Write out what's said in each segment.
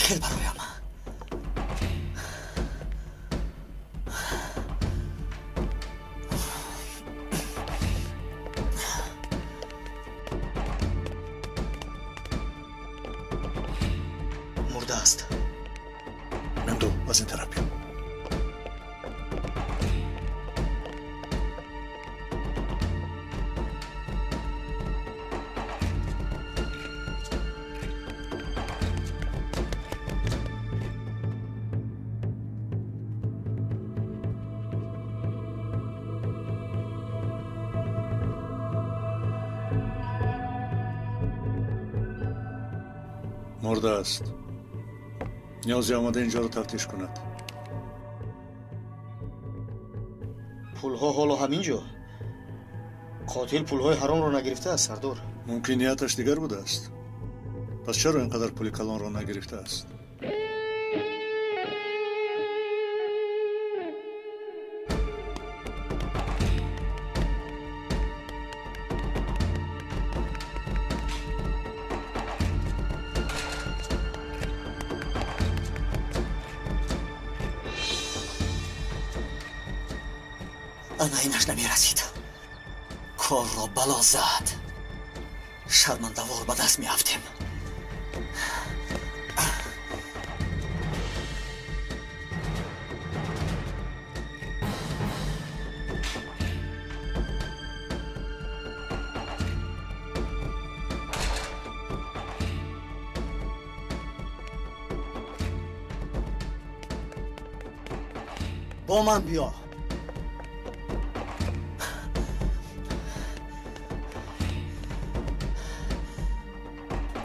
Чӣ хел бароям? Мурдааст. Мемду, аз ин тараф биё. Мурдааст. Ниёзе омада инҷоро тафтиш кунад. Пулҳо ҳоло ҳамин ҷо. Қотил пулҳои ҳаромро нагирифтааст, сардор. Мумкин нияташ дигар будааст. Пас чаро ин қадар пули калонро нагирифтааст? Ана инаш намерасид. Корро бало зад. Шармандавор ба даст меафтем. Бо ман биё.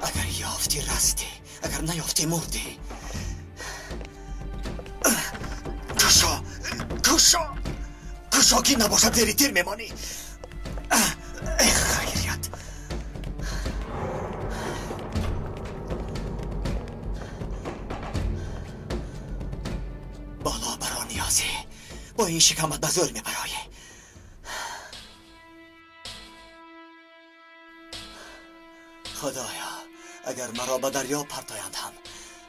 Агар ёфтӣ, растӣ, агар наёфтӣ, мурдӣ. Кушо, кушо, кушо, ки набошад зери тир мемонӣ. Эх, хайрият. Боло баро, Ниёзӣ, бо ин шикамат ба зӯр мебароӣ. Худоё, агар маро ба дарё партоянд ҳам,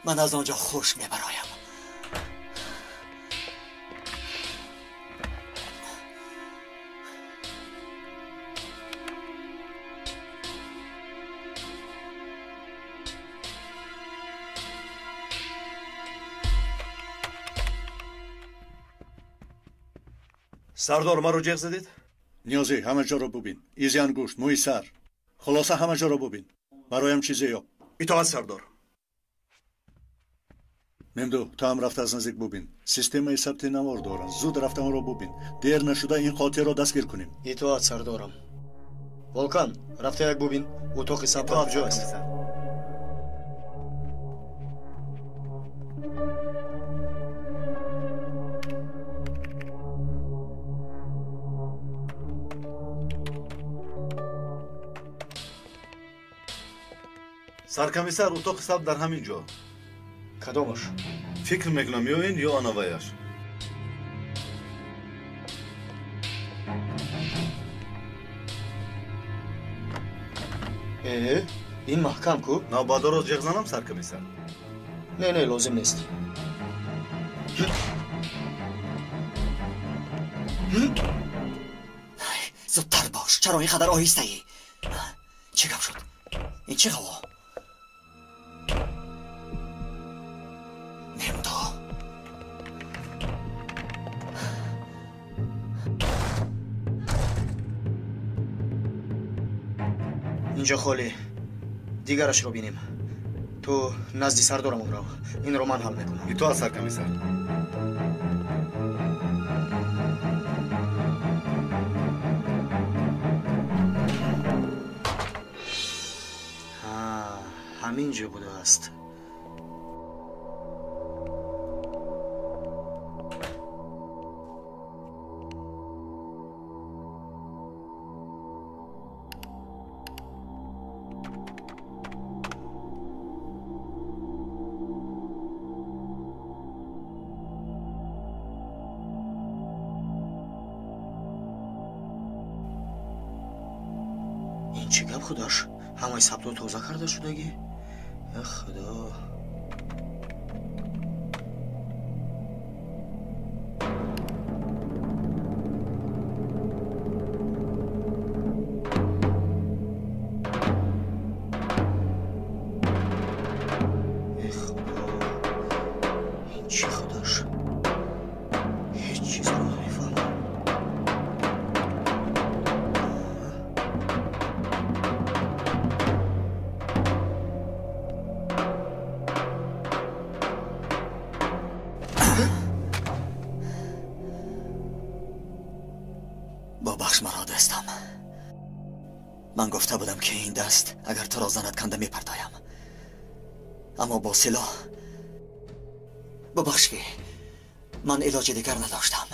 ман аз он ҷо хушк мебароям. Сардор, маро ҷеғ задед? Ниёзӣ, ҳама ҷоро бубин. Изи ангушт, мӯи сар. Хулоса, ҳама ҷоро бубин. Бароям чизе ёб. Итоат, сардор. Мемду, ту ҳам рафта аз наздик бубин. Системаи сабти навор доранд. Зуд рафта онро бубин. Дер нашуда ин қотилро дастгир кунем. Итоат, сардорам. Волкан, рафта як бубин. Утоқи сабт куҷо аст? Саркомиссар, утоқи сабт дар ҳамин ҷо. Кадомаш? Фикр мекунам, ё ин, ё анаваяш. Э, ин маҳкам ку? Навбадоро ҷеғ занам, саркомиссар? Не, не, лозим нест. Зудтар бош, чаро ин қадар оҳистаӣ? Чӣ гап шуд? Ин чӣ ҳаво? Мемдо. Инҷо холӣ. Дигарашро бинем. Ту назди сардорамон рав. Инро ман ҳал мекунам. Итоат, саркомиссар. Ҳамин ҷо будааст. Ин чӣ гап, худош? Ҳамаи сабтҳо тоза карда шудагӣ? Э, худо. Чӣ худаш? Ҳеҷ чизро намефаҳмам. Бубахш маро, дӯстам. Ман гуфта будам, ки ин даст агар туро занад, канда мепартоям, аммо бо силоҳ. Бубахш, ки ман илоҷи дигар надоштам.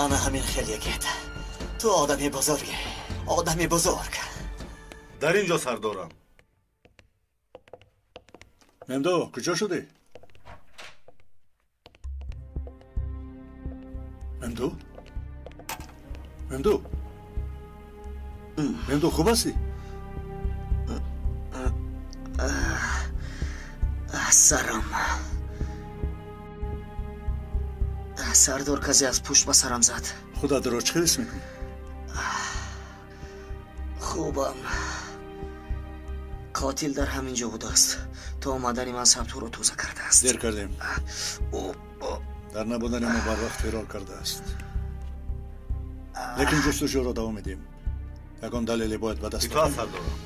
Ана ҳамин хел ягет. Ту одами бузургӣ, одами бузург. Дар ин ҷо, сардорам. Мемдо, куҷо шудӣ? Мемдо, Мемдо, Мемдо, хуб ҳастӣ? Сарам. Сардор, касе аз пушт ба сарам зад. Худатро чӣ ҳис мекунӣ? Хубам. Қотил дар ҳамин ҷо будааст. То омадани ман сабтҳоро тоза кардааст. Дер кардем. Дар набудани мо барвақт фирор кардааст. Лекин ҷустуҷӯро давом медиҳем. Ягон далеле бояд ба даст Итоат, сардорам.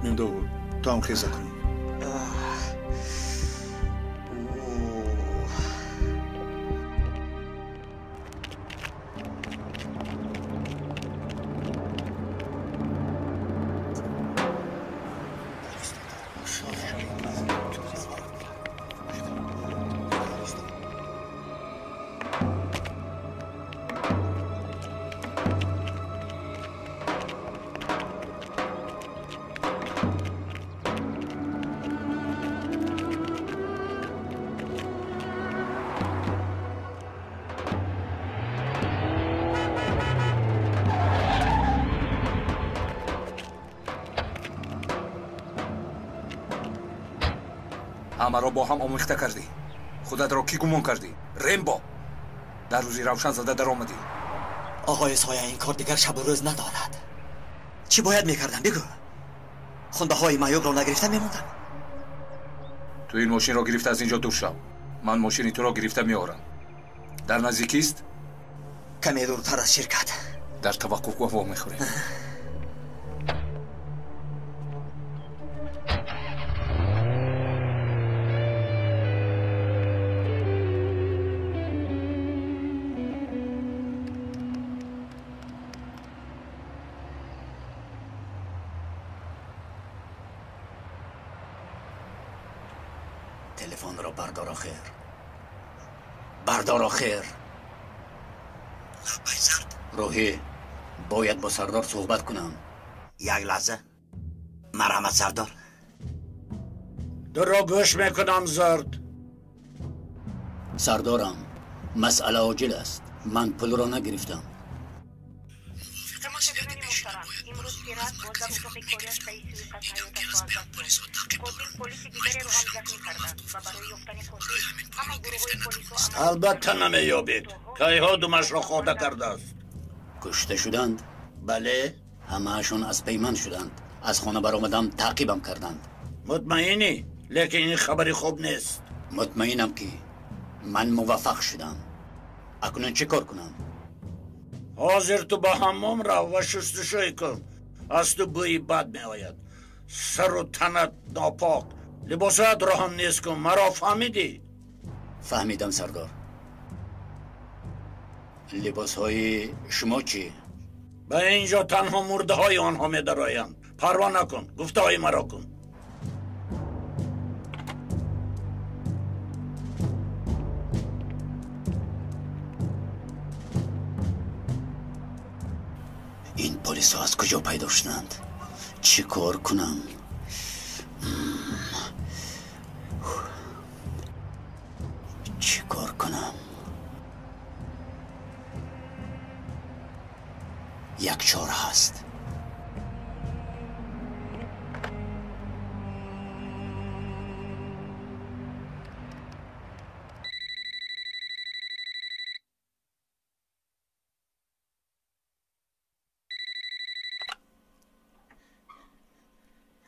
Мемдо, ту ҳам хеза кун. Ҳамаро бо ҳам омехта кардӣ. Худатро кӣ гумон кардӣ? Рембо, дар рӯзи равшан зада даромадӣ. Оғои соя, ин кор дигар шабу рӯз надорад. Чӣ бояд мекардам, бигӯ? Хунбаҳои маъюбро нагирифта мемондам. Ту ин мошинро гирифта аз ин ҷо дур шав. Ман мошини туро гирифта меорам. Дар наздикист? Каме дуртар аз ширкат. Дар таваққуфгоҳ вомехӯрем. تلفن را بردار آخر، بردار آخر. روحی، باید با سردار صحبت کنم. یک لحظه، مرحمت سردار. در گوش میکنم زرد. سردارم، مسئله عاجل است. من پول را نگرفتم. البته نمییابید. کیها دمش را خورده کرده است. کشته شدند؟ بله. همه‌شون از پیمان شدند. از خانه برآمدم تعقیبم کردند. مطمئنی؟ لیکن این خبری خوب نیست. مطمئنم که من موفق شدم. اکنون چه کار کنم؟ حاضر تو به حمام رو و شستشوی کن. از تو بوی بد می آید. سر و تنت ناپاک. لباسات را هم نیست کن. مرا فهمیدی؟ فهمیدم سردار. لباس های شما چی؟ به اینجا تنها مرده های آنها می درآیند. پروا نکن، گفته های مرا کن. این پلیس ها از کجا پیدا شدند؟ چی کار کنم؟ چی کار کنم؟ یک چاره هست.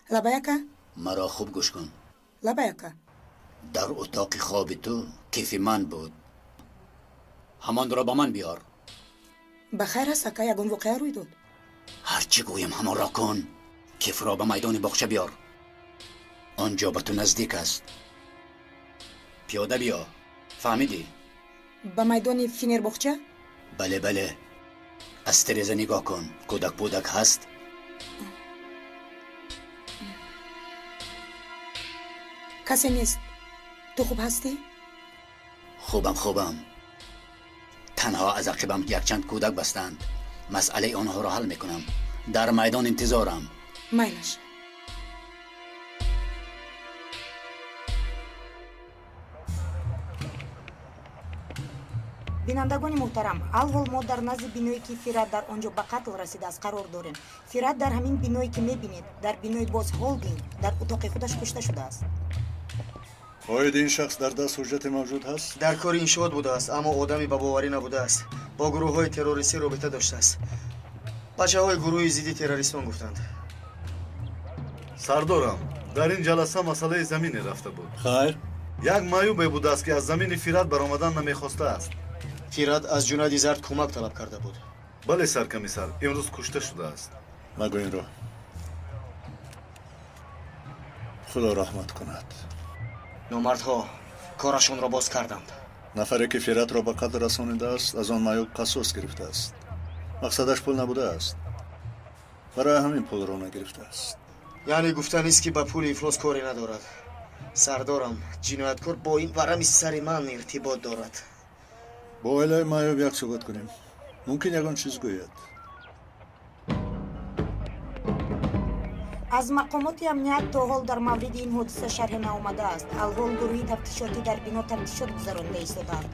Лабай ака. Маро хуб гӯш кун. Лабай ака. Дар утоқи хоби ту кифи ман буд. Ҳамонро ба ман биёр. Ба хайр аст ака, ягон воқеа рӯй дод? Ҳар чӣ гӯям ҳамонро кун. Кифро ба майдони боғча биёр. Он ҷо ба ту наздик аст. Пиёда биё. Фаҳмидӣ? Ба майдони Фенербоғча? Бале, бале. Аз тиреза нигоҳ кун. Кӯдак пӯдак ҳаст? Касе нест. Ту хуб ҳастӣ? Хубам, хубам. Танҳо аз ақибам якчанд кӯдак бастанд. Масъалаи онҳоро ҳал мекунам. Дар майдон интизорам. Майлаш. Бинандагони муҳтарам, алҳол мо дар назди биное ки Фират дар он ҷо ба қатл расидааст қарор дорем. Фират дар ҳамин биное ки мебинед, дар бинои Боз Холдинг дар утоқи худаш кушта шудааст. Оид ин шахс дар даст ҳуҷҷате мавҷуд ҳаст? Дар кори иншоот будааст, аммо одами ба боварӣ набудааст. Бо гурӯҳҳои террористӣ робита доштааст. Бачаҳои гурӯҳи зидди террористон гуфтанд. Сардорам, дар ин ҷаласа масъалаи замине рафта буд. Хайр. Як маъюбе будааст ки аз замини Фират баромадан намехостааст. Фират аз Ҷунайди Зард кӯмак талаб карда буд. Бале, саркомиссар, имрӯз кушта шудааст. Магӯ инро. Худо раҳмат кунад. Номардҳо корашонро боз карданд. Нафаре ки Фиратро ба қатл расонидааст, аз он маъюб қасос гирифтааст. Мақсадаш пул набудааст. Барои ҳамин пулро нагирифтааст. Яъне гуфтанист ки ба пули ифлос коре надорад. Сардорам, ҷинояткор бо ин варами сари ман иртибот дорад. Бо оилаи маъюб як суҳбат кунем. Мумкин ягон чиз гӯяд. Аз мақомоти амният то ҳол дар мавриди ин ҳодиса шарҳе наомадааст. Алҳол гурӯҳи тафтишотӣ дар бино тафтишот гузаронида истодаанд.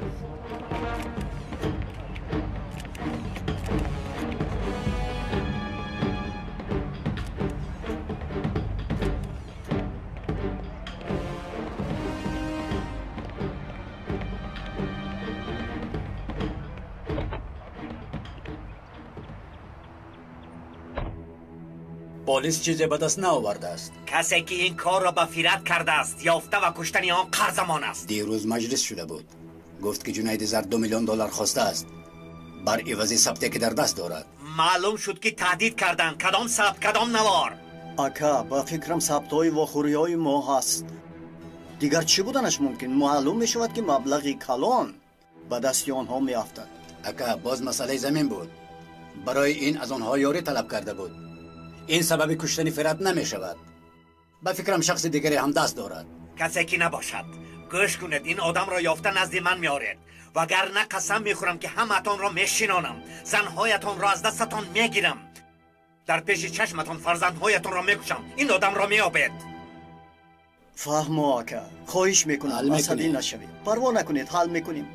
Полис чизе ба даст наовардааст. Касе ки ин корро ба Фират кардааст, ёфта ва куштани он қарзамон аст. Дирӯз маҷлис шуда буд. Гуфт ки Ҷунайди Зард 2 миллион доллар хостааст бар ивази сабте ки дар даст дорад. Маълум шуд ки таҳдид карданд. Кадом сабт, кадом навор? Ака, ба фикрам сабтҳои вохӯриҳои мо ҳаст. Дигар чӣ буданаш мумкин? Маълум мешавад ки маблағи калон ба дасти онҳо меафтад. Ака, боз масъалаи замин буд. Барои ин аз онҳо ёрӣ талаб карда буд. Ин сабаби куштани Фират намешавад. Ба фикрам шахси дигаре ҳам даст дорад. Касе ки набошад. Гӯш кунед, ин одамро ёфта назди ман меоред. Вагарна қасам мехӯрам ки ҳамаатонро мешинонам, занҳоятонро аз дастатон мегирам, дар пеши чашматон фарзандҳоятонро мекушам. Ин одамро меёбед. Фаҳмо ака, хоҳиш мекунам асабӣ нашавед. Парво накунед, ҳал мекунем.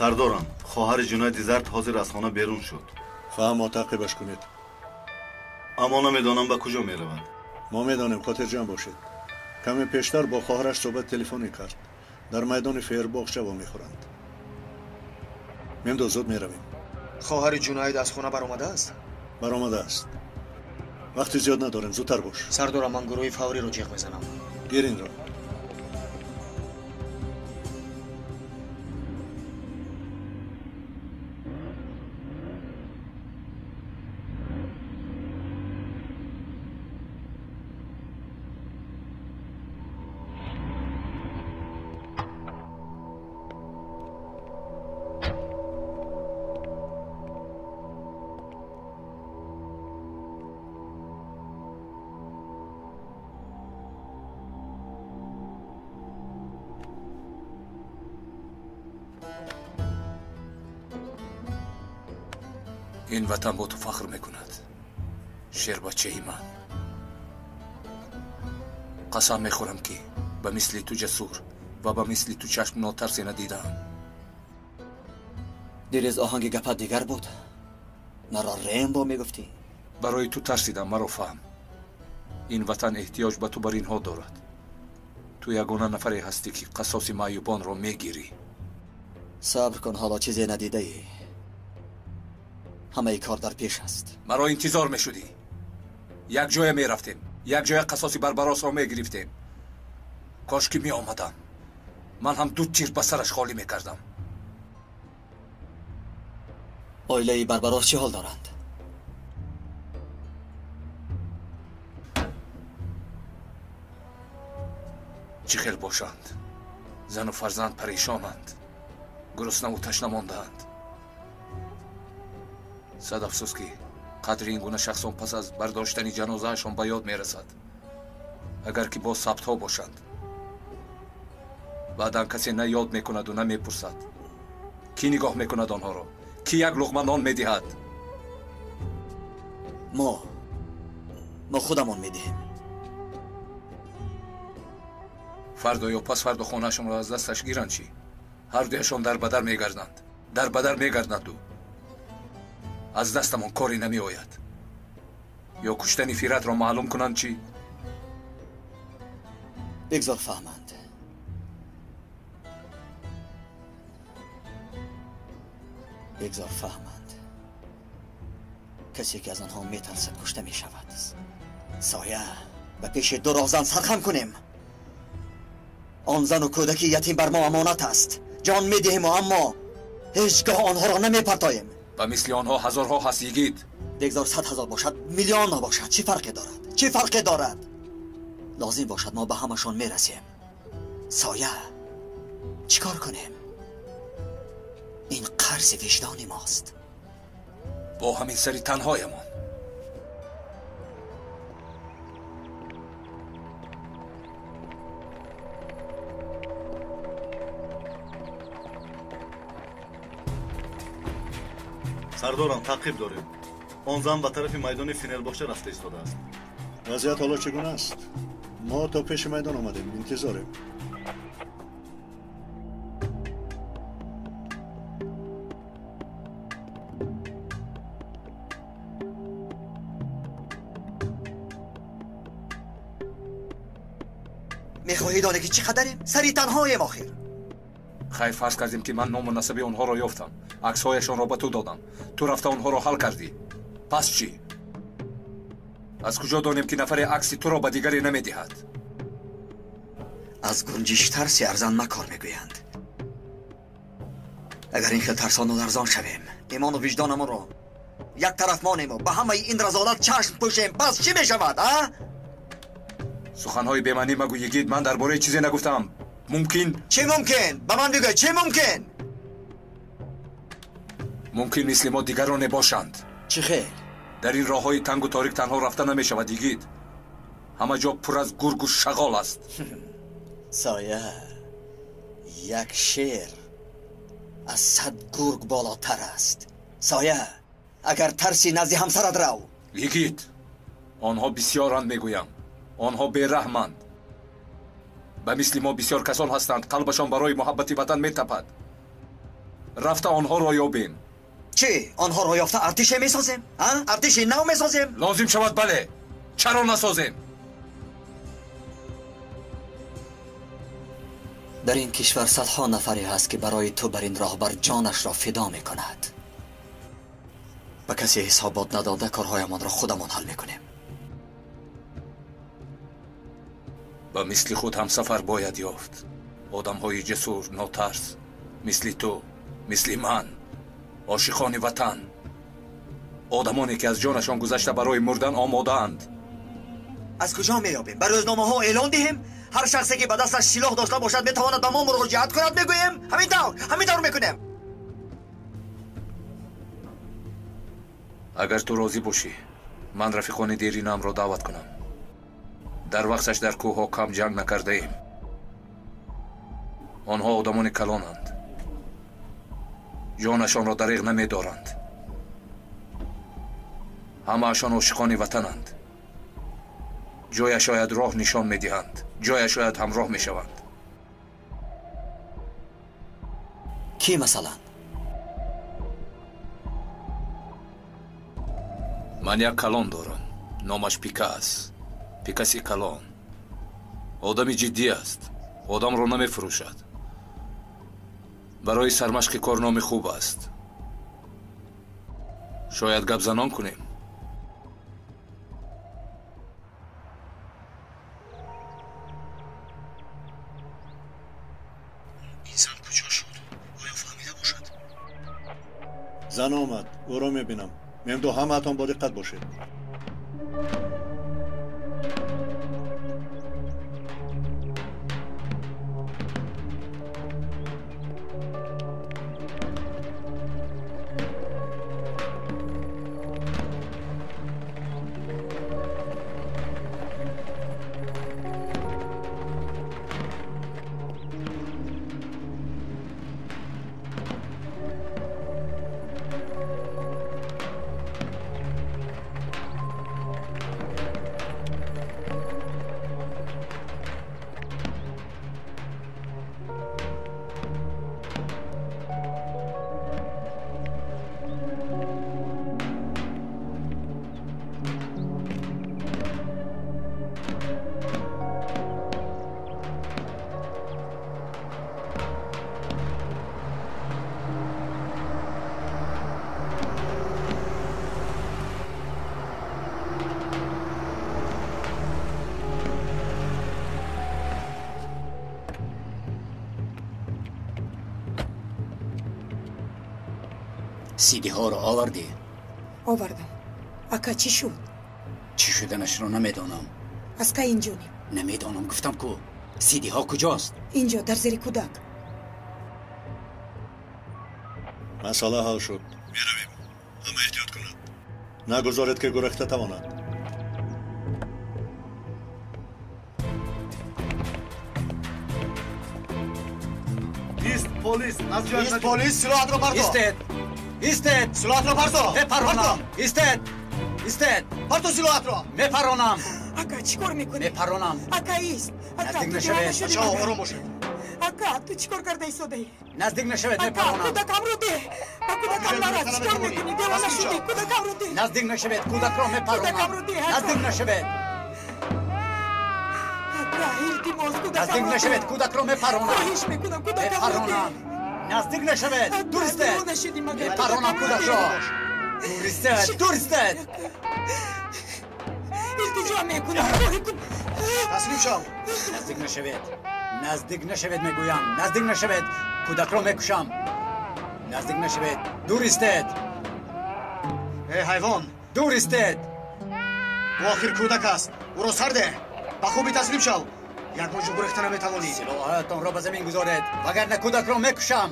Сардорам, хоҳари Ҷунайди Зард ҳозир аз хона берун шуд. Фаҳмо, таъқибаш кунед. Аммо намедонам ба куҷо меравад. Мо медонем, хотирҷамъ бошед. Каме пештар бо хоҳараш суҳбати телефонӣ кард. Дар майдони Феербоғча вомехӯранд. Мемдо, зуд меравем. Хоҳари Ҷунайд аз хона баромадааст? Баромадааст. Вақти зиёд надорем, зудтар бош. Сардорам, ман гурӯҳи фавриро ҷиғ мезанам. Гир инро. Ин ватан бо ту фахр мекунад, шербачаи ман. Қасам мехӯрам, ки ба мисли ту ҷасур ва ба мисли ту чашм нотарсе надидаам. Дирӯз оҳанги гапат дигар буд. Маро Рембо мегуфтӣ. Барои ту тарсидам, маро фаҳм. Ин ватан эҳтиёҷ ба ту бар инҳо дорад. Ту ягона нафаре ҳастӣ, ки қасоси маъюбонро мегирӣ. Сабр кун, ҳоло чизе надидаӣ. Ҳамаи кор дар пеш аст. Маро интизор мешудӣ. Як ҷоя мерафтем, як ҷоя қасоси Барбаросро мегирифтем. Кош ки меомадам, ман ҳам ду тир ба сараш холӣ мекардам. Оилаи Барбарос чӣ ҳол доранд? Чӣ хел бошанд? Зану фарзанд парешонанд, гуруснаву ташна мондаанд. Сад афсӯс, ки қадри ин гуна шахсон пас аз бардоштани ҷанозаашон ба ёд мерасад. Агар ки боз сабтҳо бошанд, баъдан касе на ёд мекунаду на мепурсад. Кӣ нигоҳ мекунад онҳоро? Кӣ як луқма нон медиҳад? Мо худамон медиҳем. Фардо ё пас фардо хонаашонро аз дасташ гиранд чӣ? Ҳар дуяшон дар бадар мегарданд, дар бадар мегарданду аз дастамон коре намеояд. Ё куштани Фиратро маълум кунанд чӣ? Бигзор фаҳманд. Бигзор фаҳманд. Касе ки аз онҳо метарсад, кушта мешавад. Соя, ба пеши ду роҳзан сархам кунем. Он зану кӯдаки ятим бар мо амонат аст. Ҷон медиҳему, аммо ҳеҷ гоҳ онҳоро намепартоем. Ба мисли онҳо ҳазорҳо ҳаст, йигит. Бигзор 100 000 бошад, миллионҳо бошад, чӣ фарқе дорад? Чӣ фарқе дорад? Лозим бошад, мо ба ҳамашон мерасем. Соя, чӣ кор кунем? Ин қарзи виҷдони мост. Бо ҳамин сари танҳоямон. Сардорам, таъқиб дорем. Он зан ба тарафи майдони Фенербоғча рафта истодааст. Вазъият ҳоло чӣ гуна аст? Мо то пеши майдон омадем, интизорем. Мехоҳӣ донӣ, ки чӣ қадарем? Сари танҳоем охир. Хайр, фарз кардем, ки ман ному насаби онҳоро ёфтам, аксҳояшонро ба ту додам, ту рафта онҳоро ҳал кардӣ. Пас чӣ? Аз куҷо донем, ки нафаре акси туро ба дигаре намедиҳад? Аз гунҷиш тарси арзан макор мегӯянд. Агар ин хел тарсону ларзон шавем, имону виҷдонамонро як тараф монему ба ҳамаи ин разолат чашм пӯшем, пас чӣ мешавад, а? Суханҳои бемаънӣ магӯ, йигит. Ман дар бораи чизе нагуфтам. Мумкин. Чӣ мумкин? Ба ман бигӯ, чӣ мумкин? Мумкин мисли мо дигароне бошанд. Чӣ хел? Дар ин роҳҳои тангу торик танҳо рафта намешавад, йигит. Ҳама ҷо пур аз гургу шағол аст. Соя, як шер аз 100 гург болотар аст. Соя, агар тарси, назди ҳамсарат рав. Йигит, онҳо бисёранд, мегӯям. Онҳо бераҳманд. Ба мисли мо бисёр касон ҳастанд, қалбашон барои муҳаббати ватан метапад. Рафта онҳоро ёбем. Чӣ, онҳоро ёфта артише месозем? Артиши нав месозем? Лозим шавад, бале. Чаро насозем? Дар ин кишвар садҳо нафаре ҳаст, ки барои ту бар ин роҳбар ҷонашро фидо мекунад. Ба касе ҳисобот надода, корҳоямонро худамон ҳал мекунем. Ба мисли худ ҳамсафар бояд ёфт, одамҳои ҷасур, нотарс, мисли ту, мисли ман, ошиқони ватан, одамоне ки аз ҷонашон гузашта барои мурдан омодаанд. Аз куҷо меёбем? Ба рӯзномаҳо эълон диҳем? Ҳар шахсе ки ба дасташ силоҳ дошта бошад, метавонад ба мо муроҷиат кунад, мегӯем. Ҳамин тавр, ҳамин тавр мекунем. Агар ту розӣ бошӣ, ман рафиқони деринамро даъват кунам. Дар вақташ дар кӯҳҳо кам ҷанг накардаем. Онҳо одамони калонанд. Ҷонашонро дареғ намедоранд. Ҳамаашон ошиқони ватананд. Ҷоя шояд роҳ нишон медиҳанд, ҷоя шояд ҳамроҳ мешаванд. Кӣ масалан? Ман як калон дорам. Номаш Пикас. Пикаси калон. Одами ҷиддӣ аст. Одамро намефурӯшад. Барои сармашқи кор номи хуб аст. Шояд гапзанон кунем. Ин зан куҷо шуд? Оё фаҳмида бошад? Зан омад. Ӯро мебинам. Мемдо ҳамаатон бо диққат бошед. Сидиҳоро овардӣ? Овардам. Ака, чӣ шуд? Чӣ шуданашро намедонам. Аз кай инҷонем? Намедонам, гуфтам ку. Сидиҳо куҷост? Инҷо, дар зери кӯдак. Масъала ҳал шуд. Меравем. Ҳама эҳтиёт кунад. Нагузоред, ки гурехта тавонад. Ист, полис! Аз ҷоят Ист, полис, силоҳатро партоф! Истед! Истед! Силоҳатро партоф! Мепаронам! Истед! Истед! Партоф силоҳатро! Мепаронам! Ака, чӣ кор мекунӣ? Мепаронам! Ака, ист! Ака, Наздик ту нашавед! девона шудӣ? Бачаҳо, ором бошед. Ака, ту чӣ кор карда истодаӣ? Наздик нашавед, Ака, мепаронам! кӯдакамро деҳ! Ба кӯдакам нарас! Чӣ кор мекунӣ? Девона шудӣ! Кӯдакамро деҳ! Наздик нашавед, кӯдакро мепаронам! Кӯдакамро деҳ, ака! Наздик нашавед! Ака, илтимос, Наздик кӯдакамро нашавед, деҳ! кӯдакро мепаронам! Хоҳиш мекунам, кӯдакамро деҳ! Мепаронам! Наздик нашавед! Ака, Дур истед! девона шудӣ магар? Мепаронам Кӯдакамро кӯдакро! деҳ! Дур истед! Дур истед! Илтиҷо мекунам, коре кун! Таслим шав! Наздик нашавед! Наздик нашавед, мегӯям! Наздик нашавед! Кӯдакро мекушам! Наздик нашавед! Дур истед! Э, ҳайвон! Дур истед! Ӯ охир кӯдак аст. Ӯро сар деҳ. Ба хубӣ таслим шав. Ягон ҷо гурехта наметавонӣ. Силоҳаятонро ба замин гузоред, вагарна кӯдакро мекушам!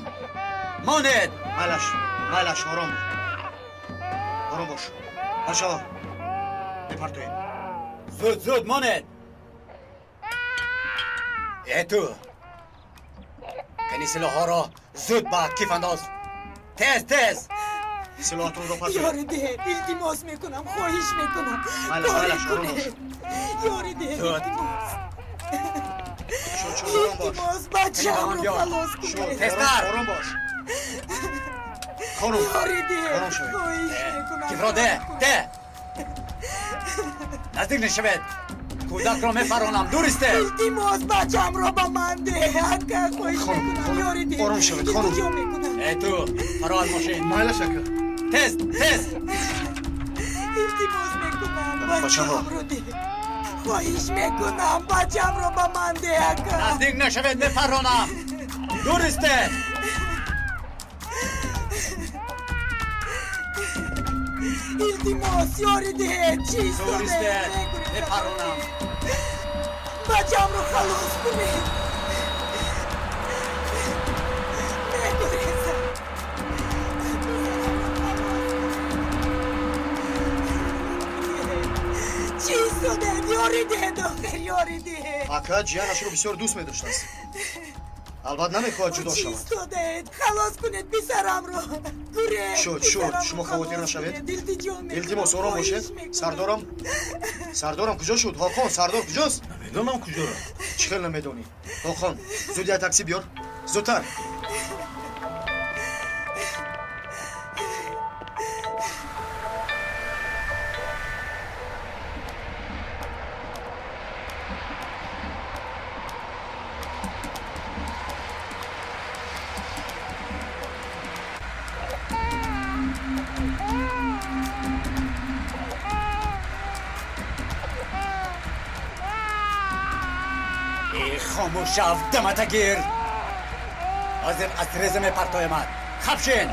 Монед! Майлаш, майлаш, ором. Ором бош. Бачаҳо, мепартоем. Зуд, зуд, монед! Э, ту! Кани силоҳҳоро зуд ба киф андоз! Тез, тез! Силоҳатонро партоед. Ёри деҳ, илтимос мекунам, хоҳиш мекунам. Майлаш, Коре майлаш, ором бош. кунед. Ёри деҳ, Зуд. илтимос. Шуд, шуд, ором бош. Илтимос, бачаамро Биё. халос Шуд, кунед. Тезтар! ором бош. Хонум, Ёри деҳ, ором шавед. хоҳиш мекунам. Кифро деҳ, деҳ! Наздик нашавед! Кӯдакро мепаронам, дур истед! Илтимос, бачаамро ба ман деҳ. Ака, хоҳиш Хонум, мекунам, хонум, ёри деҳ. ором шавед, хонум. Илтиҷо мекунам. Э, ту! Фаро аз мошин! Майлаш, ака. Тез, тез! Илтимос мекунам, Бачаҳо. бачаамро деҳ. Хоҳиш мекунам, бачаамро ба ман деҳ, ака. Наздик нашавед, мепаронам! Дур истед! Илтимос, ёри деҳ. Чӣ Дур истодаед? истед! Мегурезам. Мепаронам! Бачаамро халос кунед. Мегурезам. Чӣ истодаед? Ёри деҳед, охир, ёри деҳед. Ака ҷиянашро бисёр дӯст медоштааст. Албатта намехоҳад ҷудо шавад. Истодаед, халос кунед писарамро. Гурез. Шуд, шуд, шумо хавотир нашавед. Илтимос, ором бошед. Сардорам, сардорам куҷо шуд? Ҳоқон, сардор куҷост? Намедонам куҷо рафт. Чӣ хел намедонӣ? Ҳоқон, зуд як такси биёр. Зудтар. Хомӯшав, дамата гир! Ҳозир аз тиреза мепартоямад. Хабшин!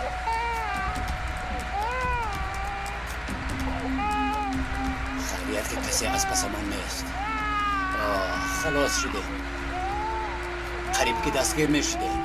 Хайрият ки касе аз пасамон нест. Оҳ, халос шудем. Қариб ки дастгир мешудем.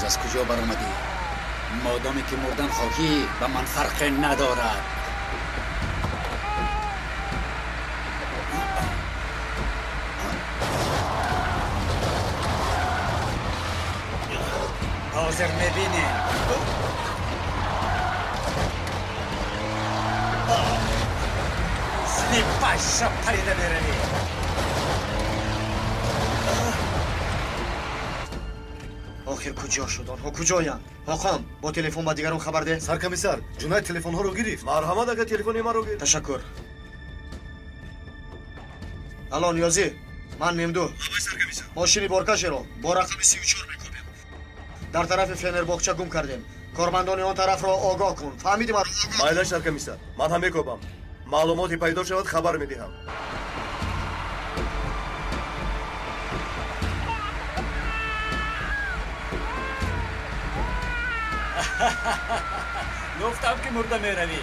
Аз куҷо баромадӣ? Модоме ки мурдан хоҳӣ, ба ман фарқе надорад. Ҳозир мебинем. Мисли паша парида меравӣ. Охир куҷо шуд? Онҳо куҷоянд? Ҳоқон, бо телефон ба дигарон хабар деҳ. Саркомиссар, Ҷунаид телефонҳоро гирифт. Марҳамат, агар телефони маро гирифт. Ташаккур. Алло, Ниёзӣ, ман Мемду. Мошини боркашеро бо рақами 34 мекобем. Дар тарафи Фенербоғча гум кардем. Кормандони он тарафро огоҳ кун. Фаҳмидӣ маро? Майла, саркомиссар, ман ҳам мекобам. Маълумоте пайдо шавад, хабар медиҳам. Гуфтам ки мурда меравӣ.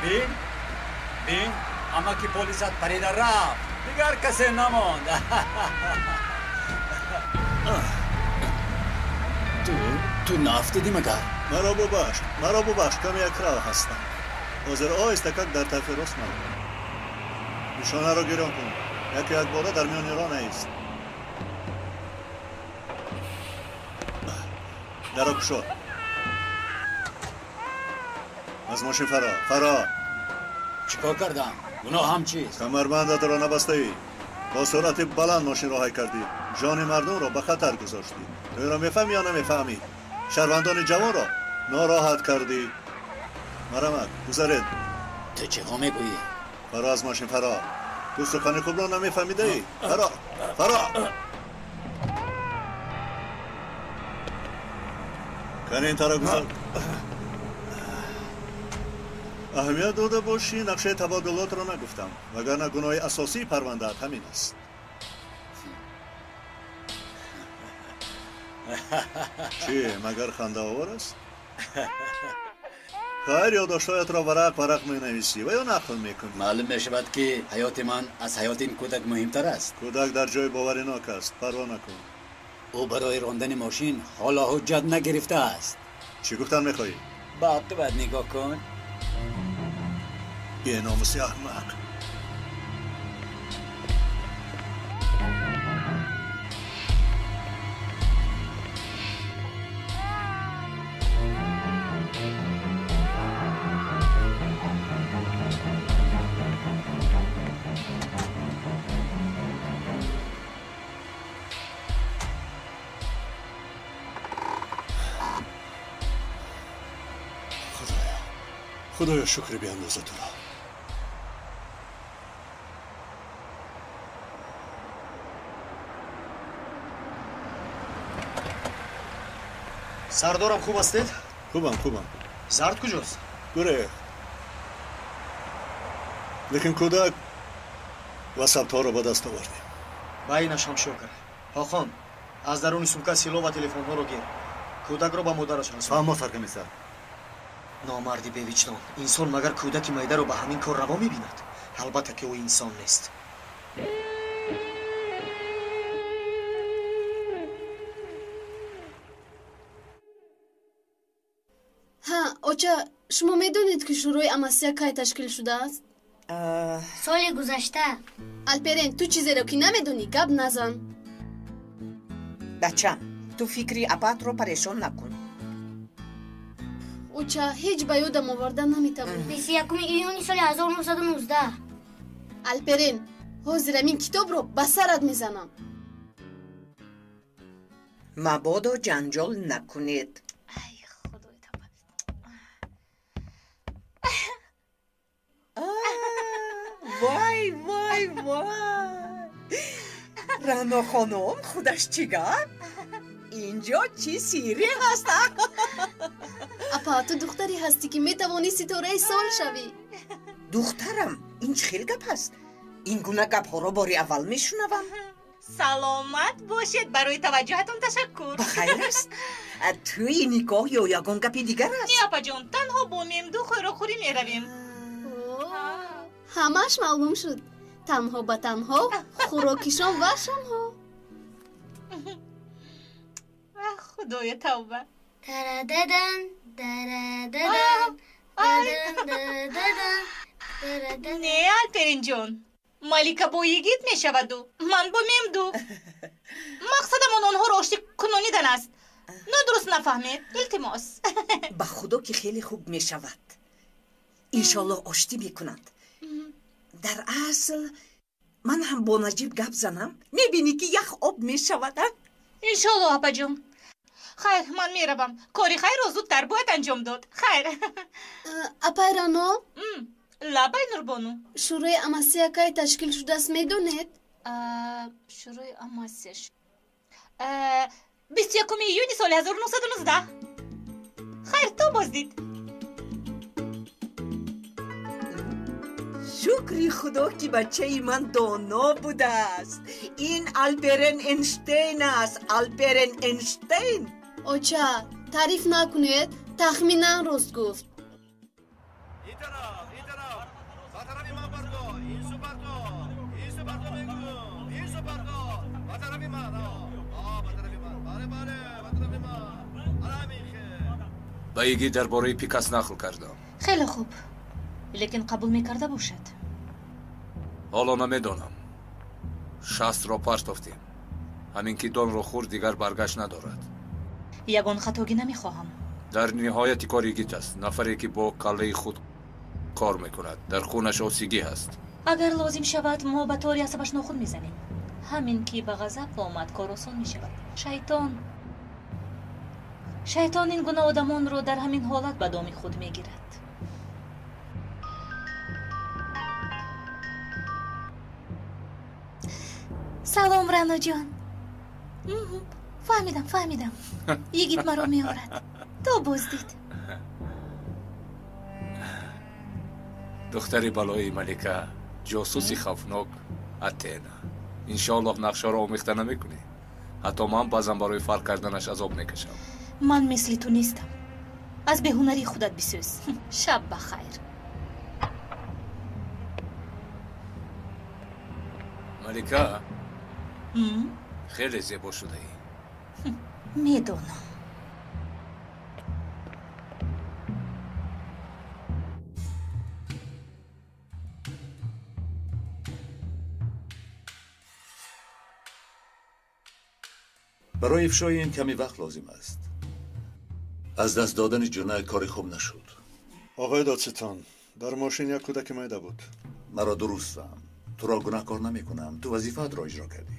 Бин, бин, амаки полисат парида рафт. Дигар касе намонд. Ту наафтидӣ магар? Маро бубахш, маро бубахш, каме якрав ҳастам. Ҳозир оҳиста как дар тарафи рост ман. Нишонаро гирён кун. Яку якбора дар миёни роҳ наист. Даро кушо. Аз мошин фаро, фаро. Чӣ кор кардам? Гуноҳам чист? Камарбандатро набастаӣ. Бо суръати баланд мошинро ҳай кардӣ. Ҷони мардумро ба хатар гузоштӣ. Ту инро мефаҳмӣ ё намефаҳмӣ? Шаҳрвандони ҷавонро нороҳат кардӣ. Марҳамат, гузаред. Ту чиҳо мегӯӣ? Фаро аз мошин, фаро. Ту сухани хубро намефаҳмидаӣ. Фаро, фаро. Кани ин тараф гузар. Аҳамият дода бошӣ, нақшаи табодулотро нагуфтам, вагарна гуноҳи асосии парвандаат ҳамин аст. Чӣ, магар хандаовар аст? Хайр, ёддоштҳоятро варақ варақ менависӣ ва ё нақл мекунӣ. Маълум мешавад, ки ҳаёти ман аз ҳаёти ин кӯдак муҳимтар аст. Кӯдак дар ҷои боваринок аст, парво накун. Ӯ барои рондани мошин ҳоло ҳуҷҷат нагирифтааст. Чӣ гуфтан мехоҳӣ? Ба оқибат нигоҳ кун. Беномуси аҳмақ. Худоё, шукри беандоза туро. Сардорам, хуб ҳастед? Хубам, хубам. Зард куҷост? Гурехт. Лекин кӯдак ва сабтҳоро ба даст овардем. Ба инаш ҳам шукр. Ҳоқон, аз даруни сумка силоҳ ва телефонҳоро гир. Кӯдакро ба модараш расон. Фаҳмо, саркомиссар. Номарди бевиҷдон. Инсон магар кӯдаки майдаро ба ҳамин кор раво мебинад? Албатта ки ӯ инсон нест. Ҳа, оча, шумо медонед, ки Шӯрои Амасия кай ташкил шудааст? Соли гузашта. Алперен, ту чизеро ки намедонӣ, гап назан. Бачам, ту фикри апатро парешон накун. Оча, ҳеҷ ба ёдам оварда наметавонам. 21 июни соли 1919. Алперен, ҳозир ҳамин китобро ба сарат мезанам. Мабодо ҷанҷол накунед. Вай, вай, вай! Рано хонум, худаш чӣ гап? Инҷо чӣ сирре ҳаст? Апа, ту духтаре ҳастӣ, ки метавонӣ ситораи сол шавӣ. Духтарам, ин чӣ хел гап аст? Ин гуна гапҳоро бори аввал мешунавам. Саломат бошед, барои таваҷҷӯҳатон ташаккур. Ба хайр аст? Тӯи никоҳ ё ягон гапи дигар аст? Не, апаҷон, танҳо бо Мемду хӯрокхӯрӣ меравем. Ҳамааш маълум шуд. Танҳо ба танҳо хӯрокишон ва шомҳо. Худоя, тавба. Тарададан, тарададан, тарададан, тарададан. Не, Алперинҷон, Малика бо йигит мешаваду ман бо Мемду. Мақсадам он онҳоро оштӣ кунонидан аст. Нодуруст нафаҳмед, илтимос. Ба худо ки хеле хуб мешавад. Иншоллоҳ оштӣ мекунанд. Дар асл ман ҳам бо Наҷиб гап занам, мебинӣ ки ях об мешавад. Иншоллоҳ, апаҷон. Хайр, ман меравам. Кори хайрро зудтар бояд анҷом дод. Хайр. Апай Рано? Лабай, Нурбону. Шӯрои Амасия кай ташкил шудааст, медонед? Шӯрои Амасия 21 июни соли 1919. Хайр, то боздид. Шукри худо ки бачаи ман доно будааст. Ин Алперен Эйнштейн аст, Алперен Эйнштейн. Оча, таъриф накунед, тахминан рост гуфт. Ба йигит дар бораи Пикас нақл кардам. Хеле хуб, лекин қабул мекарда бошад? Ҳоло намедонам. 60-ро партофтем. Ҳамин ки донро хӯрд, дигар баргашт надорад. Ягон хатогӣ намехоҳам. Дар ниҳояти кор йигит аст, нафаре ки бо каллаи худ кор мекунад. Дар хунаш осигӣ ҳаст. Агар лозим шавад, мо ба тори асабаш нохун мезанем. Ҳамин ки ба ғазаб омад, кор осон мешавад. Шайтон ин гуна одамонро дар ҳамин ҳолат ба доми худ мегирад. Салом, Раноҷон. Фаҳмидам, фаҳмидам. Йигит маро меорад. То боздид. Духтари балои малика, ҷосуси хавфнок Атена. Иншоаллоҳ нақшаро омехта намекунӣ. Ҳатто ман баъзан барои фарқ карданаш азоб мекашам. Ман мисли ту нестам. Аз беҳунарии худат бисӯз. Шаб ба хайр. Малика, хеле зебо шудаӣ. Медонам. Барои ифшои ин каме вақт лозим аст. Аз даст додани Ҷунайд кори хуб нашуд. Оқои додситон, дар мошин як кӯдаки майда буд. Маро дуруст фаҳм. Туро гунаҳкор намекунам. Ту вазифаатро иҷро кардӣ.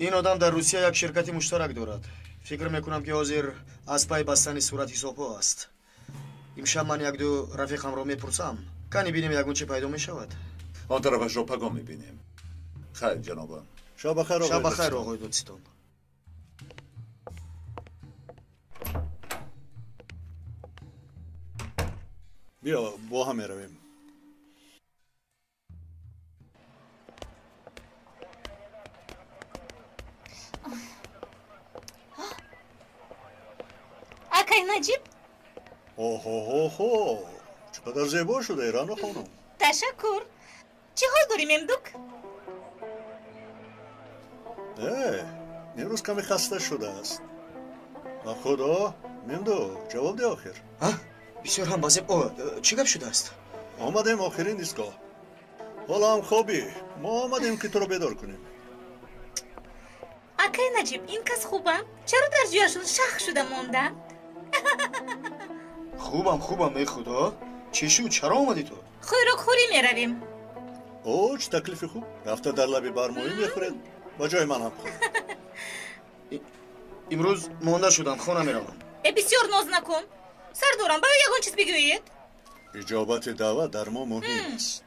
Ин одам дар Русия як ширкати муштарак дорад. Фикр мекунам ки ҳозир аз пай бастани суратҳисобҳо аст. Имшаб ман якду рафиқамро мепурсам. Кани бинем ягон чӣ пайдо мешавад. Он тарафашро пагоҳ мебинем. Хайр, ҷанобон. Шаб бахайр, шаб бахайр, оғои додситон. Биё, бо ҳам меравем. Акай Наҷиб? Оҳо-ҳо-ҳо! Чӣ қадар зебо шудаи, Рано хонум. Ташаккур. Чӣ ҳол дорӣ, Мемдук? Имрӯз каме хаста шудааст. Ба худо, Мемдук, ҷавоб деҳ охир. Бисёр ҳам базеб. Чӣ гап шудааст? Омадем охирин истгоҳ. Ҳоло ҳам хобӣ. Мо омадем ки туро бедор кунем. Акай Наҷиб, ин кас хубанд? Чаро дар ҷояшон шах шуда монданд? Хубам, хубам, эй худо. Чӣ шуд? Чаро омадӣ ту? Хӯрокхӯрӣ меравем. О, чӣ таклифи хуб. Рафта дар лаби бар моҳӣ мехӯред. Ба ҷои ман ҳам хӯр. Имрӯз монда шудам, хона меравам. Э, бисёр ноз накун. Сардорам, ба ӯ ягон чиз бигӯед. Иҷобати даъват дар мо муҳим аст.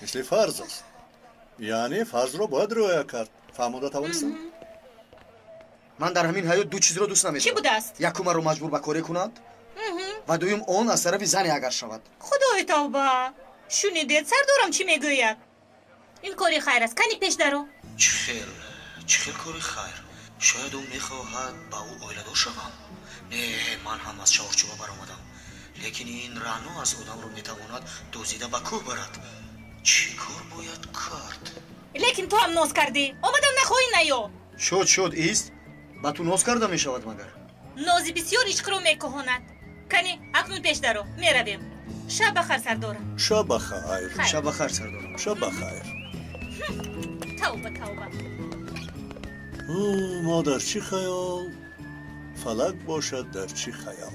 Мисли фарз аст. Яъне фарзро бояд риоя кард. Фаҳмода тавонистам? Ман дар ҳамин ҳаёт ду чизро дӯст намедорам. Чӣ будааст? Якум, маро маҷбур ба коре кунанд ва дуюм, он аз тарафи зане агар шавад. Худои тавба! Шунидед, сардорам чӣ мегӯяд? Ин кори хайр аст. Кани пеш даро. Чӣ хел? Чӣ хел кори хайр? Шояд ӯ мехоҳад ба ӯ оиладор шавам. Не, ман ҳам аз чаҳорчӯба баромадам. Лекин ин Рано аз одамро метавонад дозида ба кӯҳ барад. Чӣ кор бояд кард? Лекин ту ҳам ноз кардӣ. Омадам нахоҳӣ наё. Шуд, шуд, ист. Ба ту ноз карда мешавад магар? Нози бисёр ишқро мекӯҳонад. Кани, акнун пеш даро, меравем. Шаб бахайр, сардорам. Шаб бахайр. Шаб бахайр, сардорам. Шаб бахайр. Тавба, тавба. Мо дар чӣ хаёл, фалак бошад дар чӣ хаёл.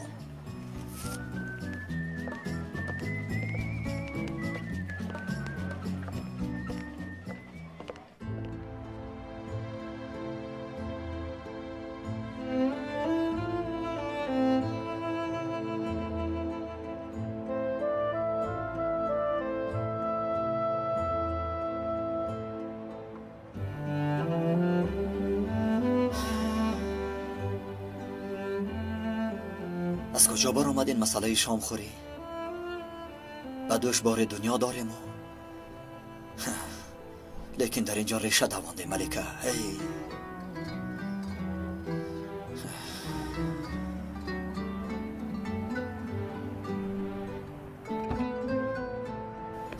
Аз куҷо баромад ин масъалаи шомхӯрӣ? Ба дӯш бори дунё дорему, лекин дар инҷо реша давондем, Малика. Эй,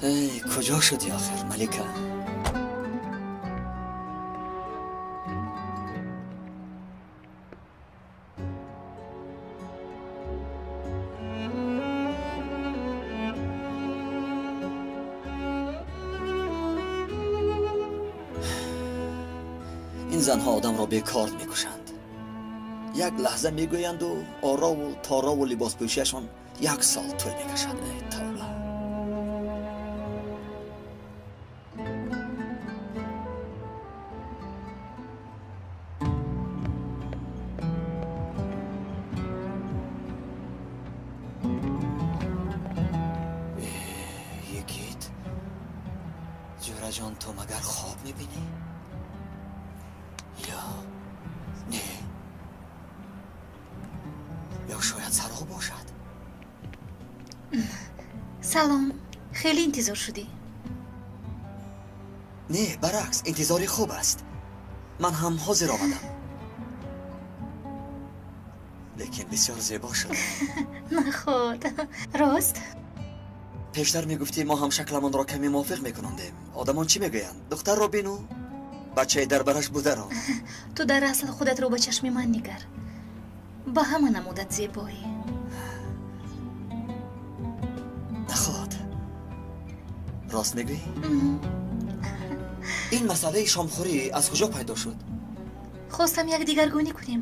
эй, куҷо шудӣ охир, Малика? Ин занҳо одамро бекор мекушанд. Як лаҳза мегӯянду орову торову либоспӯшиашон як сол тӯл мекашад. Эй тавба! Йигит, ҷӯраҷон, ту магар хоб мебинӣ? Ё не, ё шояд сароб бошад. Салом, хеле интизор шудӣ? Не, баръакс, интизори хуб аст. Ман ҳам ҳозир омадам. Лекин бисёр зебо шуд. Наход, рост? Пештар мегуфтӣ мо ҳам шакламонро каме мувофиқ мекунондем. Одамон чӣ мегӯянд? Духтарро бину, бачаи дар бараш бударо. Ту дар асл худатро ба чашми ман нигар. Ба ҳама намудат зебоӣ. Наход, рост мегӯӣ? Ин масъалаи шомхӯрӣ аз куҷо пайдо шуд? Хостам як дигаргунӣ кунем,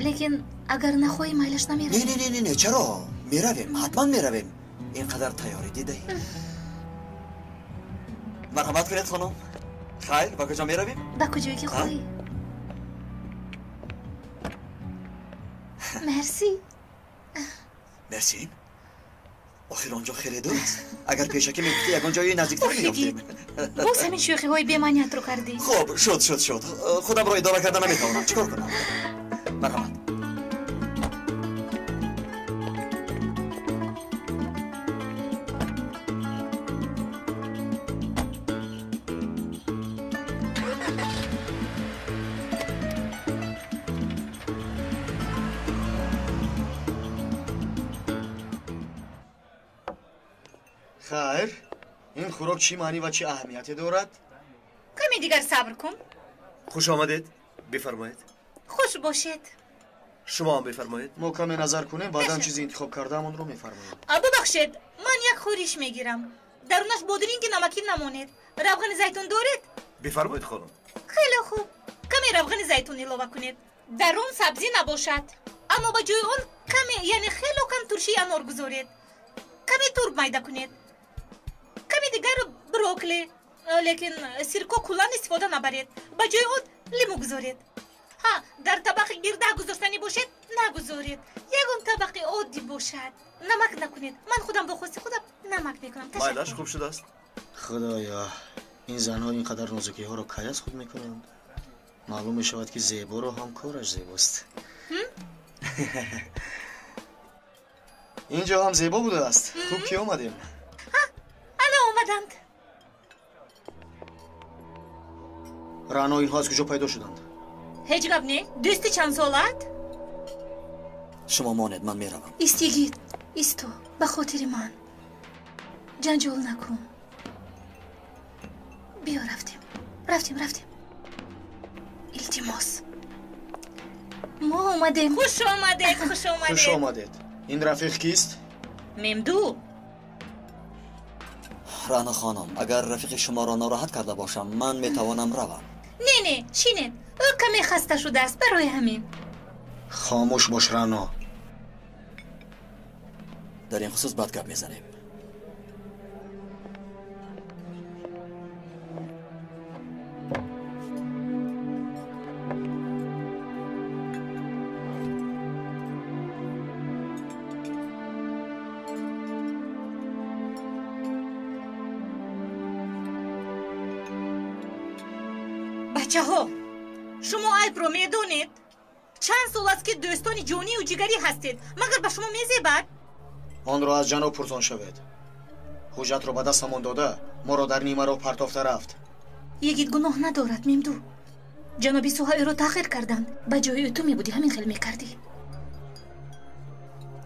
лекин агар нахоҳӣ майлаш намеравем. Не, не, не, не, чаро? Меравем, ҳатман меравем. Ин қадар тайёрӣ дидаӣ. Марҳамат кунед, хонум. Хайр, ба куҷо меравем? Ба куҷое ки хоҳӣ. Мерсӣ. Мерсин? Охир он ҷо хеле дур аст. Агар пешакӣ мегуфтӣ, ягон ҷои наздиктар меёфтем. Боз ҳамин шӯхиҳои бемаъниятро кардӣ. Хуб, шуд, шуд, шуд. Худамро идора карда наметавонам. Чӣ кор кунам? Марҳамат. Хайр, ин хӯрок чӣ маънӣ ва чӣ аҳамияте дорад? Каме дигар сабр кун. Хуш омадед, бифармоед. Хуш бошед. Шумо ҳам бифармоед. Мо каме назар кунем, баъдан чизи интихоб кардаамонро мефармоем. Бубахшед, ман як хӯриш мегирам. Дарунаш бодринги намакин намонед. Равғани зайтун доред? Бифармоед, хонум. Хеле хуб. Каме равғани зайтун илова кунед. Дарун сабзӣ набошад. Аммо ба ҷои он каме, яъне хело кам туршии анор гузоред. Каме турб майда кунед. Каме дигар брокколи, лекин сирко куллан истифода набаред. Ба ҷои он лимӯ гузоред. Ҳа, дар табақи гирда гузоштанӣ бошед, нагузоред. Ягон табақи оддӣ бошад. Намак накунед. Ман худам бо хости худам намак мекунам. Майлаш, хуб шудааст. Худоё, ин занҳо ин қадар нозукиҳоро кай аз худ мекунанд? Маълум мешавад, ки зеборо ҳам кораш зебост. Ин ҷо ҳам зебо будааст. Хуб ки омадем. Ана омаданд. Рано, инҳо аз куҷо пайдо шуданд? Ҳеҷ гап не. Дӯсти чанд солаат? Шумо монед, ман меравам. Ист, йигит, исто, ба хотири ман. Ҷанҷол накун. Биё, рафтем. Рафтем, рафтем. Илтимос. Мо омадем. Хуш омадед, хуш омадед. Хуш омадед. Ин рафиқ кист? Мемду. Рано хонум, агар рафиқи шуморо нороҳат карда бошам, ман метавонам равам. Не, не, шинед. Ӯ каме хаста шудааст барои ҳамин. Хомӯш бош, Рано. Дар ин хусус баъд гап мезанем. Бачаҳо, шумо айбро медонед? Чанд сол аст, ки дӯстони ҷонию ҷигарӣ ҳастед, магар ба шумо мезебад? Онро аз ҷаноб пурсон шавед. Ҳуҷҷатро ба дастамон дода, моро дар нимароҳ партофта рафт. Йигит гуноҳ надорад, Мемду. Ҷаноби Суҳа ӯро таъхир карданд. Ба ҷои ӯ ту мебудӣ, ҳамин хел мекардӣ.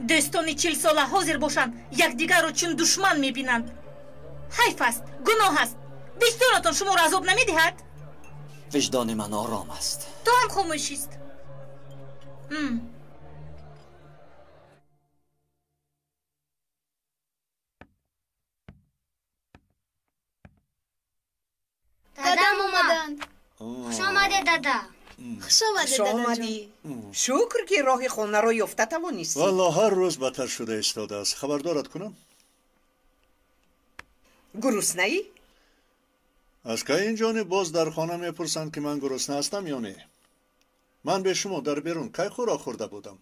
Дӯстони 40-сола ҳозир бошанд, якдигарро чун душман мебинанд. Ҳайф аст, гуноҳ аст. Виҷдонатон шуморо азоб намедиҳад? Виҷдони ман ором аст. Ту ҳам хомӯшист. Дадам омаданд. Хуш омадед, дада. Хуш омадед, дадаҷон. Шукр, ки роҳи хонаро ёфта тавонистӣ. Валло, ҳар рӯз бадтар шуда истодааст. Хабардорат кунам? Гуруснаӣ? Аз кай ин ҷониб боз дар хона мепурсанд, ки ман гурусна ҳастам ё не? Ман бе шумо дар берун кай хӯрок хӯрда будам?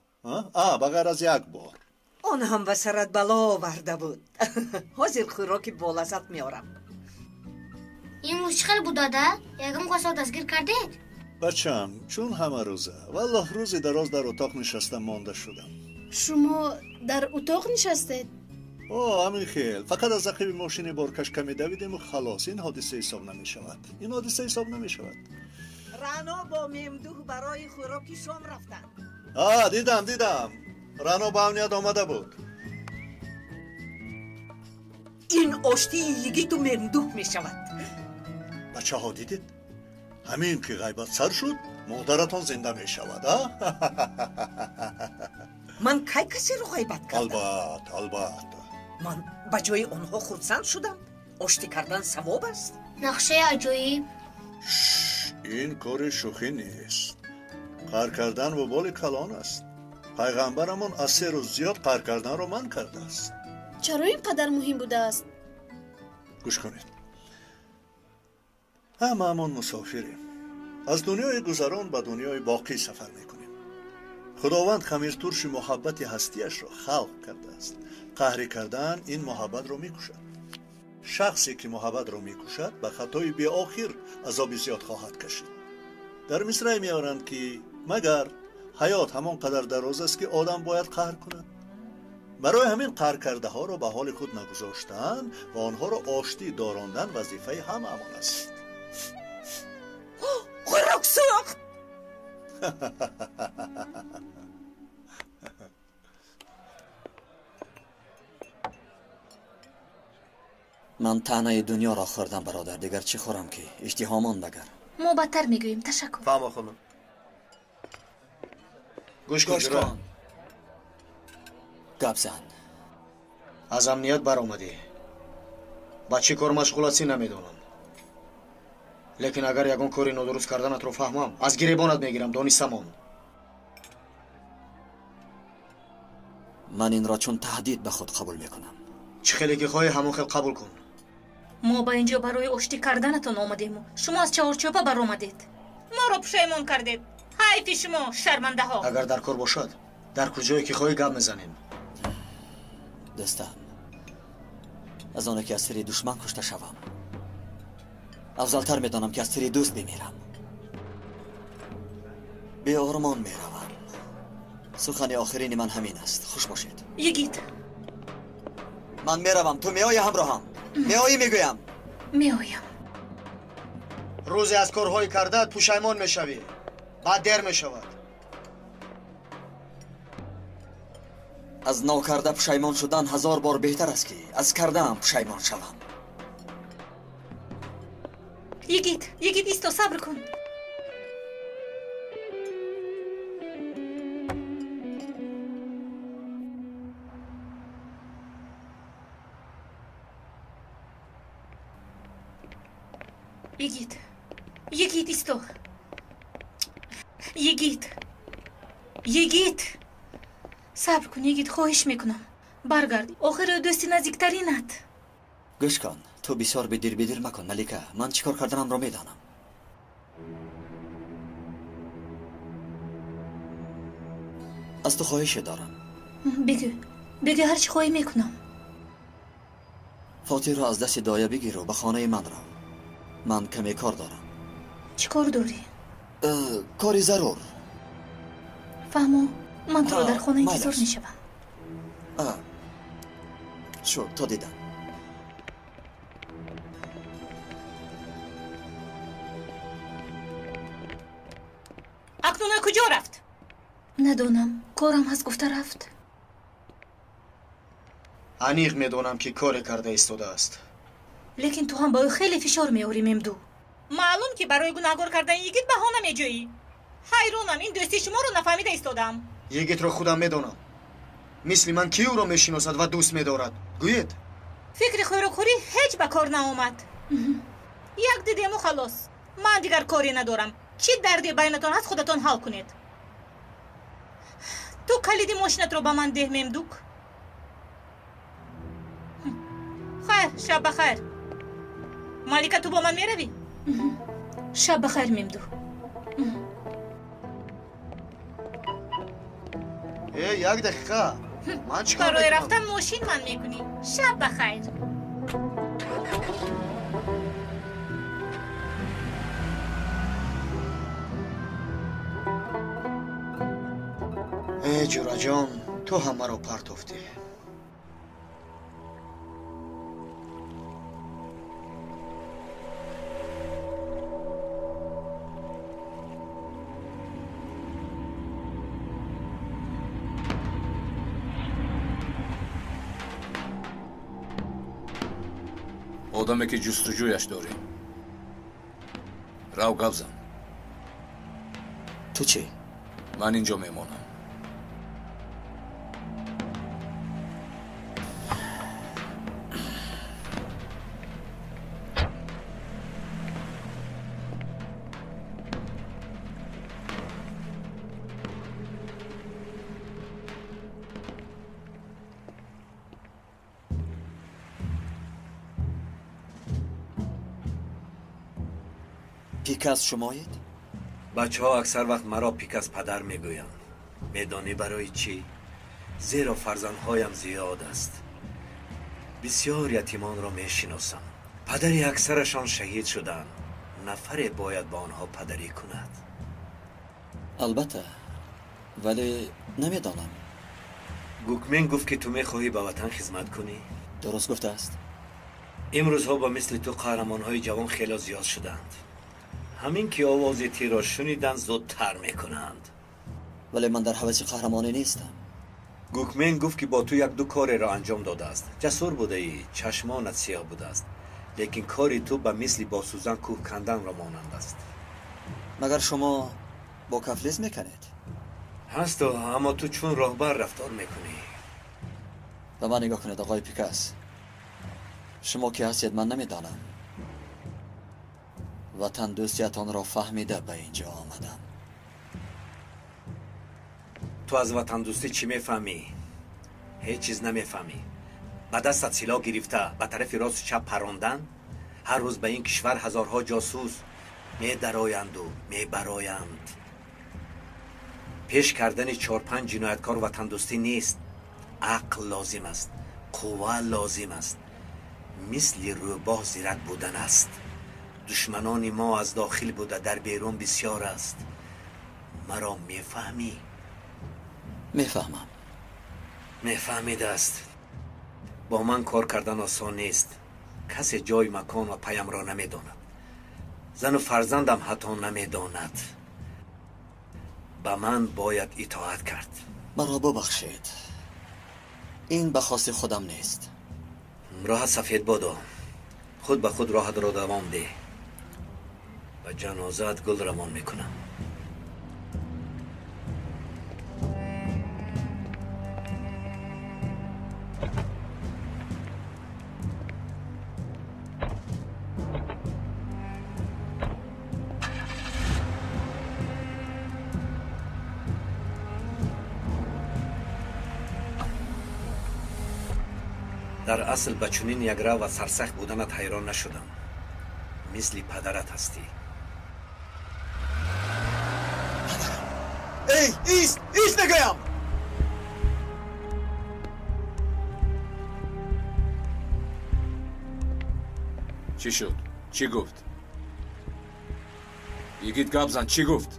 А, ба ғайр аз як бор. Он ҳам ба сарат бало оварда буд. Ҳозир хӯроки болаззат меорам. Имрӯз чӣ хел буд, дада? Ягон касро дастгир кардед? Бачам, чун ҳама рӯза. Валлоҳ, рӯзи дароз дар утоқ нишаста монда шудам. Шумо дар утоқ нишастед? О, ҳамин хел. Фақат аз ақиби мошини боркаш каме давидему халос. Ин ҳодиса ҳисоб намешавад. Ин ҳодиса ҳисоб намешавад. Рано бо Мемдуҳ барои хӯроки шом рафтанд. А, дидам, дидам. Рано ба амният омада буд. Ин оштии йигиту Мемдуҳ мешавад. Бачаҳо, дидед? Ҳамин ки ғайбат сар шуд, модаратон зинда мешавад, а? Ман кай касеро ғайбат кардам? Албатта, албатта. Ман ба ҷои онҳо хурсанд шудам. Оштӣ кардан савоб аст. Нақшаи аҷоиб. Ин кори шӯхӣ нест. Қаҳр кардан воболи калон аст. Пайғамбарамон аз 3 рӯз зиёд қаҳр карданро манъ кардааст. Чаро ин қадар муҳим будааст? Гӯш кунед. Ҳамаамон мусофирем. Аз дунёи гузарон ба дунёи боқӣ сафар мекунем. Худованд хамиртурши муҳаббати ҳастиашро халқ кардааст. Қаҳрӣ кардан ин муҳаббатро мекушад. Шахсе ки муҳаббатро мекушад, ба хатои беохир азоби зиёд хоҳад кашид. Дар мисрае меоранд, ки магар ҳаёт ҳамон қадар дароз аст, ки одам бояд қаҳр кунад? Барои ҳамин қаҳр кардаҳоро ба ҳоли худ нагузоштан ва онҳоро оштӣ дорондан вазифаи ҳамаамон аст. Хӯрок сӯхт! Ман таънаи дунёро хӯрдам, бародар, дигар чӣ хӯрам, ки иштиҳомон багар. Мо бадтар мегӯем, ташаккур. Фаҳмо, хонум. Гӯш кун, ҷура. Гап зан. Аз амният баромадӣ. Ба чӣ кор машғул ҳастӣ, намедонам. Лекин агар ягон кори нодуруст карданатро фаҳмам, аз гиребонат мегирам, донистамон. Ман инро чун таҳдид ба худ қабул мекунам. Чӣ хеле ки хоҳӣ, ҳамон хел қабул кун. Мо ба инҷо барои оштӣ карданатон омадему. Шумо аз чаҳорчӯба баромадед. Моро пушаймон кардед. Ҳайфи шумо, шармандаҳо. Агар дар кор бошад, дар куҷое ки хоҳӣ гап мезанем. Дӯстам, аз оне ки аз сири душман кушта шавам, афзалтар медонам, ки аз сири дӯст бимирам. Беормон меравам. Сухани охирини ман ҳамин аст. Хуш бошед. Йигит. Ман меравам, ту меоӣ ҳамроҳам? Меоӣ, мегӯям. Меоям. Рӯзе аз корҳои кардаат пушаймон мешавӣ. Баъд дер мешавад. Аз нокарда пушаймон шудан ҳазор бор беҳтар аст, ки аз кардаам пушаймон шавам. Йигит, Йигит, исто, сабр кун. Йигит, Йигит, исто. Йигит, Йигит. Сабр кун, Йигит, хоҳиш мекунам. Баргард, охир ӯ дӯсти наздиктаринат. Гӯш кун, ту бисёр бидир бидир макун, Малика. Ман чӣ кор карданамро медонам. Аз ту хоҳише дорам. Бигӯ, бигӯ, ҳар чӣ хоҳӣ мекунам. Фотиҳро аз дасти доя бигиру ба хонаи ман рав. Ман каме кор дорам. Чӣ кор дорӣ? Кори зарур. Фаҳмо, ман туро дар хона интизор мешавам. Шуд, то дидам. Акнун ӯ куҷо рафт? Надонам, корам ҳаст гуфта рафт. Аниқ медонам, ки коре карда истодааст. Лекин ту ҳам ба ӯ хеле фишор меорӣ, Мемду. Маълум, ки барои гунаҳгор кардани Йигит баҳона меҷӯӣ. Ҳайронам, ин дӯстии шуморо нафаҳмида истодам. Йигитро худам медонам. Мисли ман ки ӯро мешиносад ва дӯст медорад? Гӯед. Фикри хӯрокхӯрӣ ҳеҷ ба кор наомад. Як дидему халос. Ман дигар коре надорам. Чӣ дарде байнатон ҳаст, худатон ҳал кунед. Ту калиди мошинатро ба ман деҳ, Мемдук. Хайр, шаб ба хайр. Малика, ту бо ман меравӣ? Шаб ба хайр, Мемду. Э, як дақиқа. Ман чӣ кор Барои мекунам? рафтан мошин ман мекунӣ. Шаб ба хайр. Э, ҷураҷон, ту ҳам маро партофтӣ. Одаме ки ҷустуҷӯяш дорем. Рав, гап зан. Ту чӣ? Ман инҷо мемонам. Пикас шумоед? Бачаҳо аксар вақт маро Пикас падар мегӯянд. Медонӣ барои чӣ? Зеро фарзандҳоям зиёд аст. Бисёр ятимонро мешиносам. Падари аксарашон шаҳид шуданд. Нафаре бояд ба онҳо падарӣ кунад. Албатта, вале намедонам. Гукмен гуфт, ки ту мехоҳӣ ба ватан хизмат кунӣ. Дуруст гуфтааст. Имрӯзҳо ба мисли ту қаҳрамонҳои ҷавон хело зиёд шуданд. Ҳамин ки овози тирро шуниданд, зудтар мекунанд. Вале ман дар ҳаваси қаҳрамонӣ нестам. Гукмен гуфт, ки бо ту як-ду кореро анҷом додааст. Ҷасур будаӣ, чашмонат сиёҳ будааст. Лекин кори ту ба мисли бо сӯзан кӯҳ канданро монанд аст. Магар шумо бо кафлез мекунед? Ҳасту, аммо ту чун роҳбар рафтор мекунӣ. Ба ман нигоҳ кунед, оқои Пикас. Шумо ки ҳастед, ман намедонам. Ватандӯстиятонро фаҳмида ба инҷо омадам. Ту аз ватандӯстӣ чӣ мефаҳмӣ? Ҳеҷ чиз намефаҳмӣ. Ба дастат силоҳ гирифта ба тарафи росту чап парондан? Ҳар рӯз ба ин кишвар ҳазорҳо ҷосус медароянду мебароянд. Пеш кардани 4-5 ҷинояткор ватандӯстӣ нест. Ақл лозим аст, қувва лозим аст. Мисли рӯбоҳ зирак будан аст. Душманони мо аз дохил буда дар берун бисёр аст. Маро мефаҳмӣ? Мефаҳмам. Мефаҳмидааст. Бо ман кор кардан осон нест. Касе ҷой, макон ва паямро намедонад. Зану фарзандам ҳатто намедонад. Ба ман бояд итоат кард. Маро бубахшед. Ин ба хости худам нест. Роҳат сафед бодо. Худ ба худ роҳатро давом деҳ. Ба ҷанозаат гул равон мекунам. Дар асл ба чунин якрав ва сарсахт буданат ҳайрон нашудам. Мисли падарат ҳастӣ. Падарам! Эй, ист! Ист мегӯям! Чӣ шуд? Чӣ гуфт? Йигит гап зан, чӣ гуфт?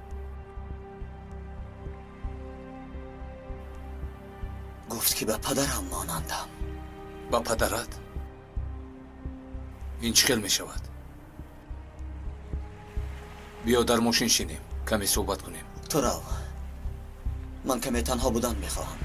Гуфт, ки ба падарам монандам. Ба падарат? Ин чӣ хел мешавад? Биё дар мошин шинем, каме суҳбат кунем. Ту рав. Ман каме танҳо будан мехоҳам.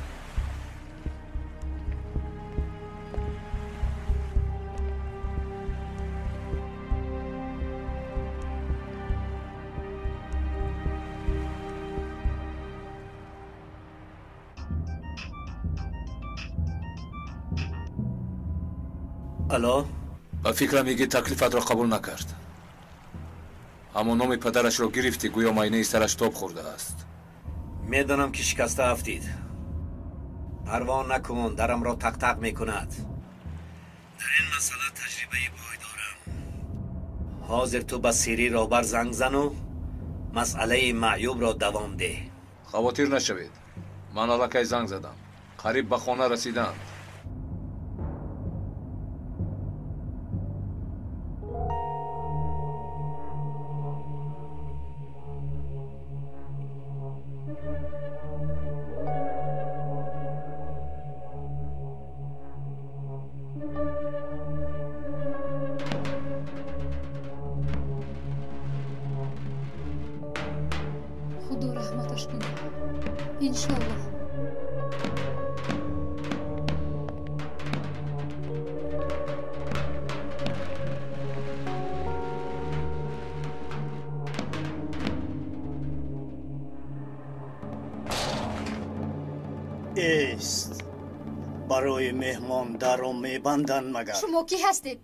Алло? Ба фикрам йигит таклифатро қабул накард. Аммо номи падарашро гирифтӣ, гӯё майнаи сараш тоб хӯрдааст. Медонам, ки шикаста афтид. Парво накун, дарамро тақ-тақ мекунад. Дар ин масъала таҷрибаи бой дорам. Ҳозир ту ба сирри роҳбар занг зану масъалаи маъюбро давом деҳ. Хавотир нашавед. Ман аллакай занг задам. Қариб ба хона расиданд. Худо раҳматаш кунад. Иншоллоҳ. Эст. Барои меҳмон дарро мебанданд магар. Шумо кӣ ҳастед?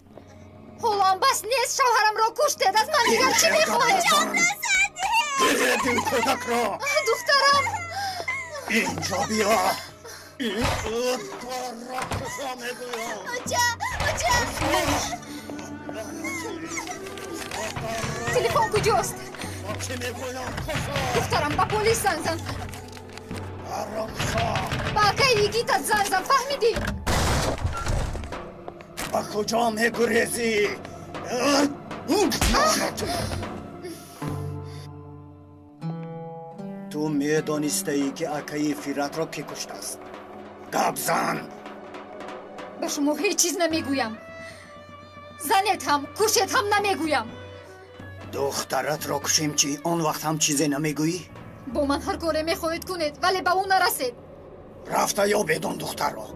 Ҳоло бас нест, шавҳарамро куштед. Аз ман дигар чӣ мехоҳед? Гиред ин кӯдакро! Духтарам! Инҷо биё! Ин кӯдакро куфо мегӯям! Оча! Оча! Телефон куҷост? Чӣ мегӯям? Куфо! Духтарам, ба полис занг зан. Ба акаи Йигитат занг зан, фаҳмидӣ? Ба куҷо мегурезӣ? Ту медонистаӣ, ки акаи Фиратро кӣ куштааст? Гап зан! Ба шумо ҳеҷ чиз намегӯям. Занет ҳам, кушед ҳам намегӯям. Духтаратро кушем чӣ? Он вақт ҳам чизе намегӯӣ? Бо ман ҳар коре мехоҳед кунед, вале ба ӯ нарасед. Рафта ёбед он духтарро.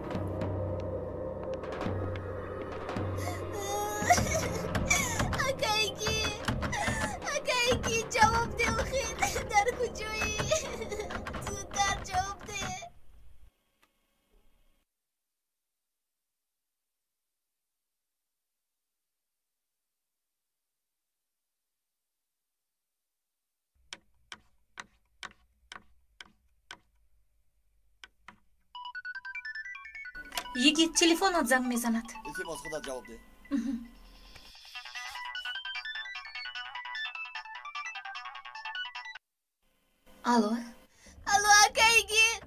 Акайги, акайги, ҷавоб деҳ охир. Дар куҷоӣ? Зудтар ҷавоб деҳ. Йигит, телефонат занг мезанад. Илтимос, худат ҷавоб деҳ. Алло. Алло, ака Йигит,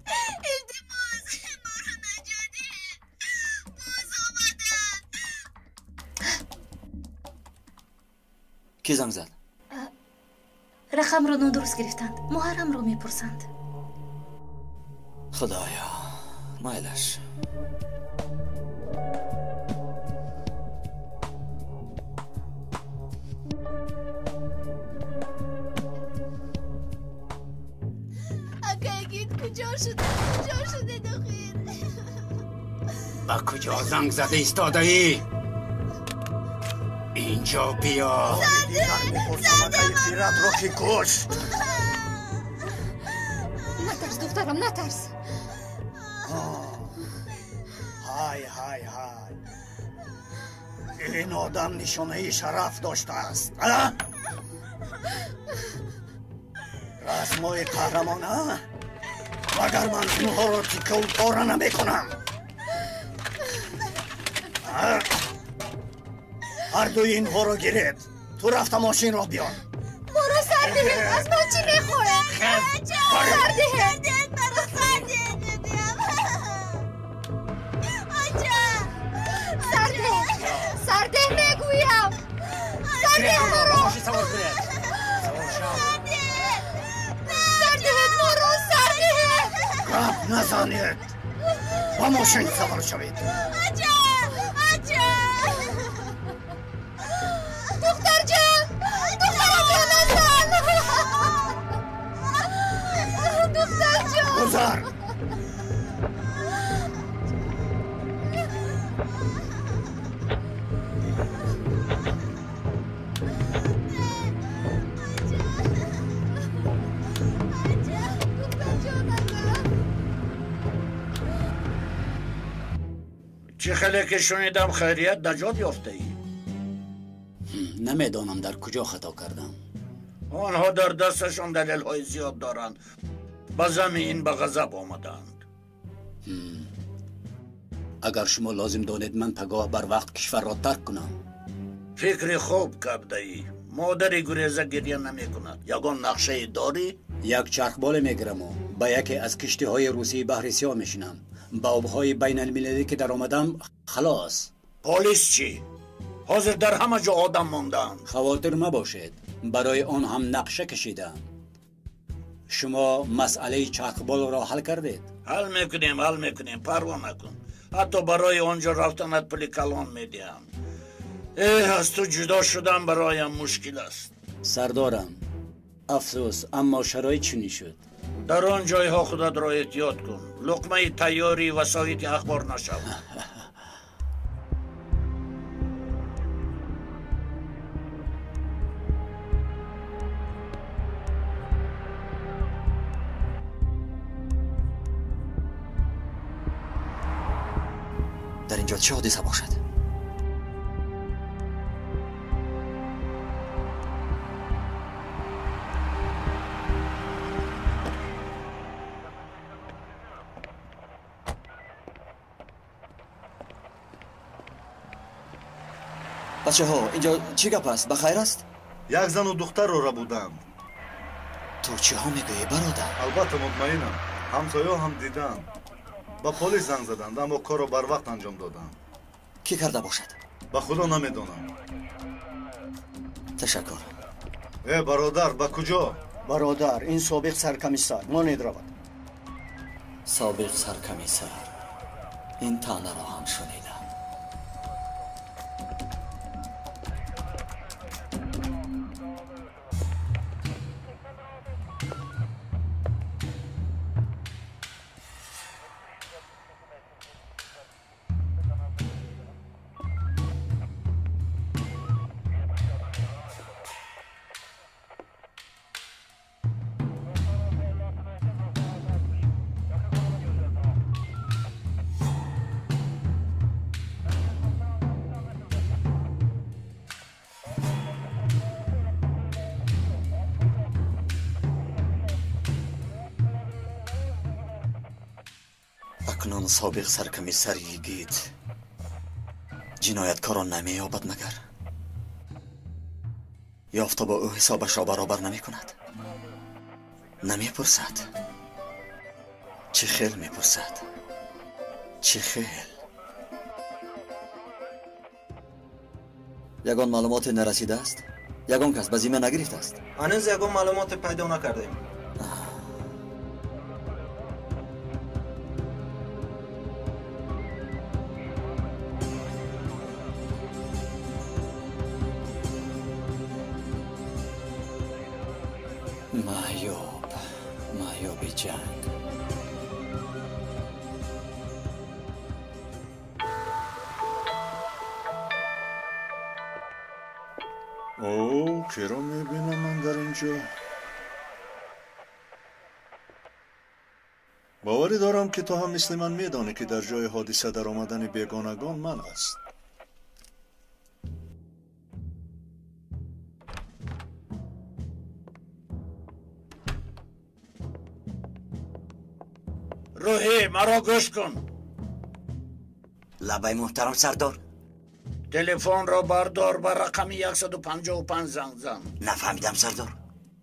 илтимос, маро наҷот диҳед. Боз омаданд. Кӣ занг зад? Рақамро нодуруст гирифтанд. Муҳаррамро мепурсанд. Худоё, майлаш. Куҷо шуд? Куҷо шудед охир? Ба куҷо занг зада истодаӣ? Инҷо биё. Акаи Фиратро кӣ кушт? Натарс, духтарам, натарс. Ҳай, ҳай, ҳай, ин одам нишонаи шараф доштааст. Расмҳои қаҳрамона. Агар ман инҳоро тиккаву пора намекунам. Ҳардуи инҳоро гиред. Ту рафта мошинро биёр. Моро сар диҳед. Аз ман чӣ мехоҳед? Сар диҳед. Маро сар диҳед, мегӯям. Оча! Сар деҳ. Сар деҳ мегӯям. Сар деҳ моро. Мошин савор кунед. Савор шав. Сар диҳед моро, сар диҳед. Гап назанед. Ба мошин савор шавед. Оча! Оча! Духтарҷон! Духтарамро назан! Духтарҷон! Гузар! Чӣ хеле ки шунидам, хайрият наҷот ёфтаӣ. Намедонам дар куҷо хато кардам. Онҳо дар дасташон далелҳои зиёд доранд. Ба зами ин ба ғазаб омадаанд. Агар шумо лозим донед, ман пагоҳ барвақт кишварро тарк кунам. Фикри хуб кардаӣ. Модари гуреза гиря намекунад. Ягон нақшае дорӣ? Як чархболе мегираму ба яке аз киштиҳои русии баҳри сиёҳ мешинам. Ба обҳои байналмилалӣ ки даромадам, халос. Полис чӣ? Ҳозир дар ҳама ҷо одам мондаанд. Хавотир мабошед, барои он ҳам нақша кашидаам. Шумо масъалаи чархболро ҳал кардед? Ҳал мекунем, ҳал мекунем, парво накун. Ҳатто барои он ҷо рафтанат пули калон медиҳам. Эҳ, аз ту ҷудо шудан бароям мушкил аст. Сардорам, афсӯс, аммо шароит чунин шуд. Дар он ҷойҳо худатро эҳтиёт кун. Луқмаи тайёри васоити ахбор нашав. Дар ин ҷо чӣ ҳодиса бошад? Бачаҳо, инҷо чӣ гап аст? Ба хайр аст? Як зану духтарро рабуданд. Ту чиҳо мегӯӣ, бародар? Албатта, мутмаинам. Ҳамсояҳо ҳам диданд. Ба полис занг заданд, аммо корро барвақт анҷом доданд. Кӣ карда бошад? Ба худо намедонам. Ташаккур. Э, бародар, ба куҷо? Бародар, ин собиқ саркомиссар монед равад. Собиқ саркомиссар. Ин таънаро ҳам шунидам. Акнун собиқ саркомиссар йигит ҷинояткорро намеёбад магар? Ёфта бо ӯ ҳисобашро баробар намекунад? Намепурсад? Чӣ хел мепурсад? Чӣ хел? Ягон маълумоте нарасидааст? Ягон кас ба зимма нагирифтааст? Ҳанӯз ягон маълумоте пайдо накардем. Маъюб, маъюби ҷанг. О, киро мебинам ман дар ин ҷо? Боварӣ дорам, ки ту ҳам мисли ман медонӣ, ки дар ҷои ҳодиса даромадани бегонагон ман аст. Рӯҳӣ, маро гӯш кун. Лабай, муҳтарам сардор. Телефонро бардор, ба рақами 155 занг зан. Нафаҳмидам, сардор.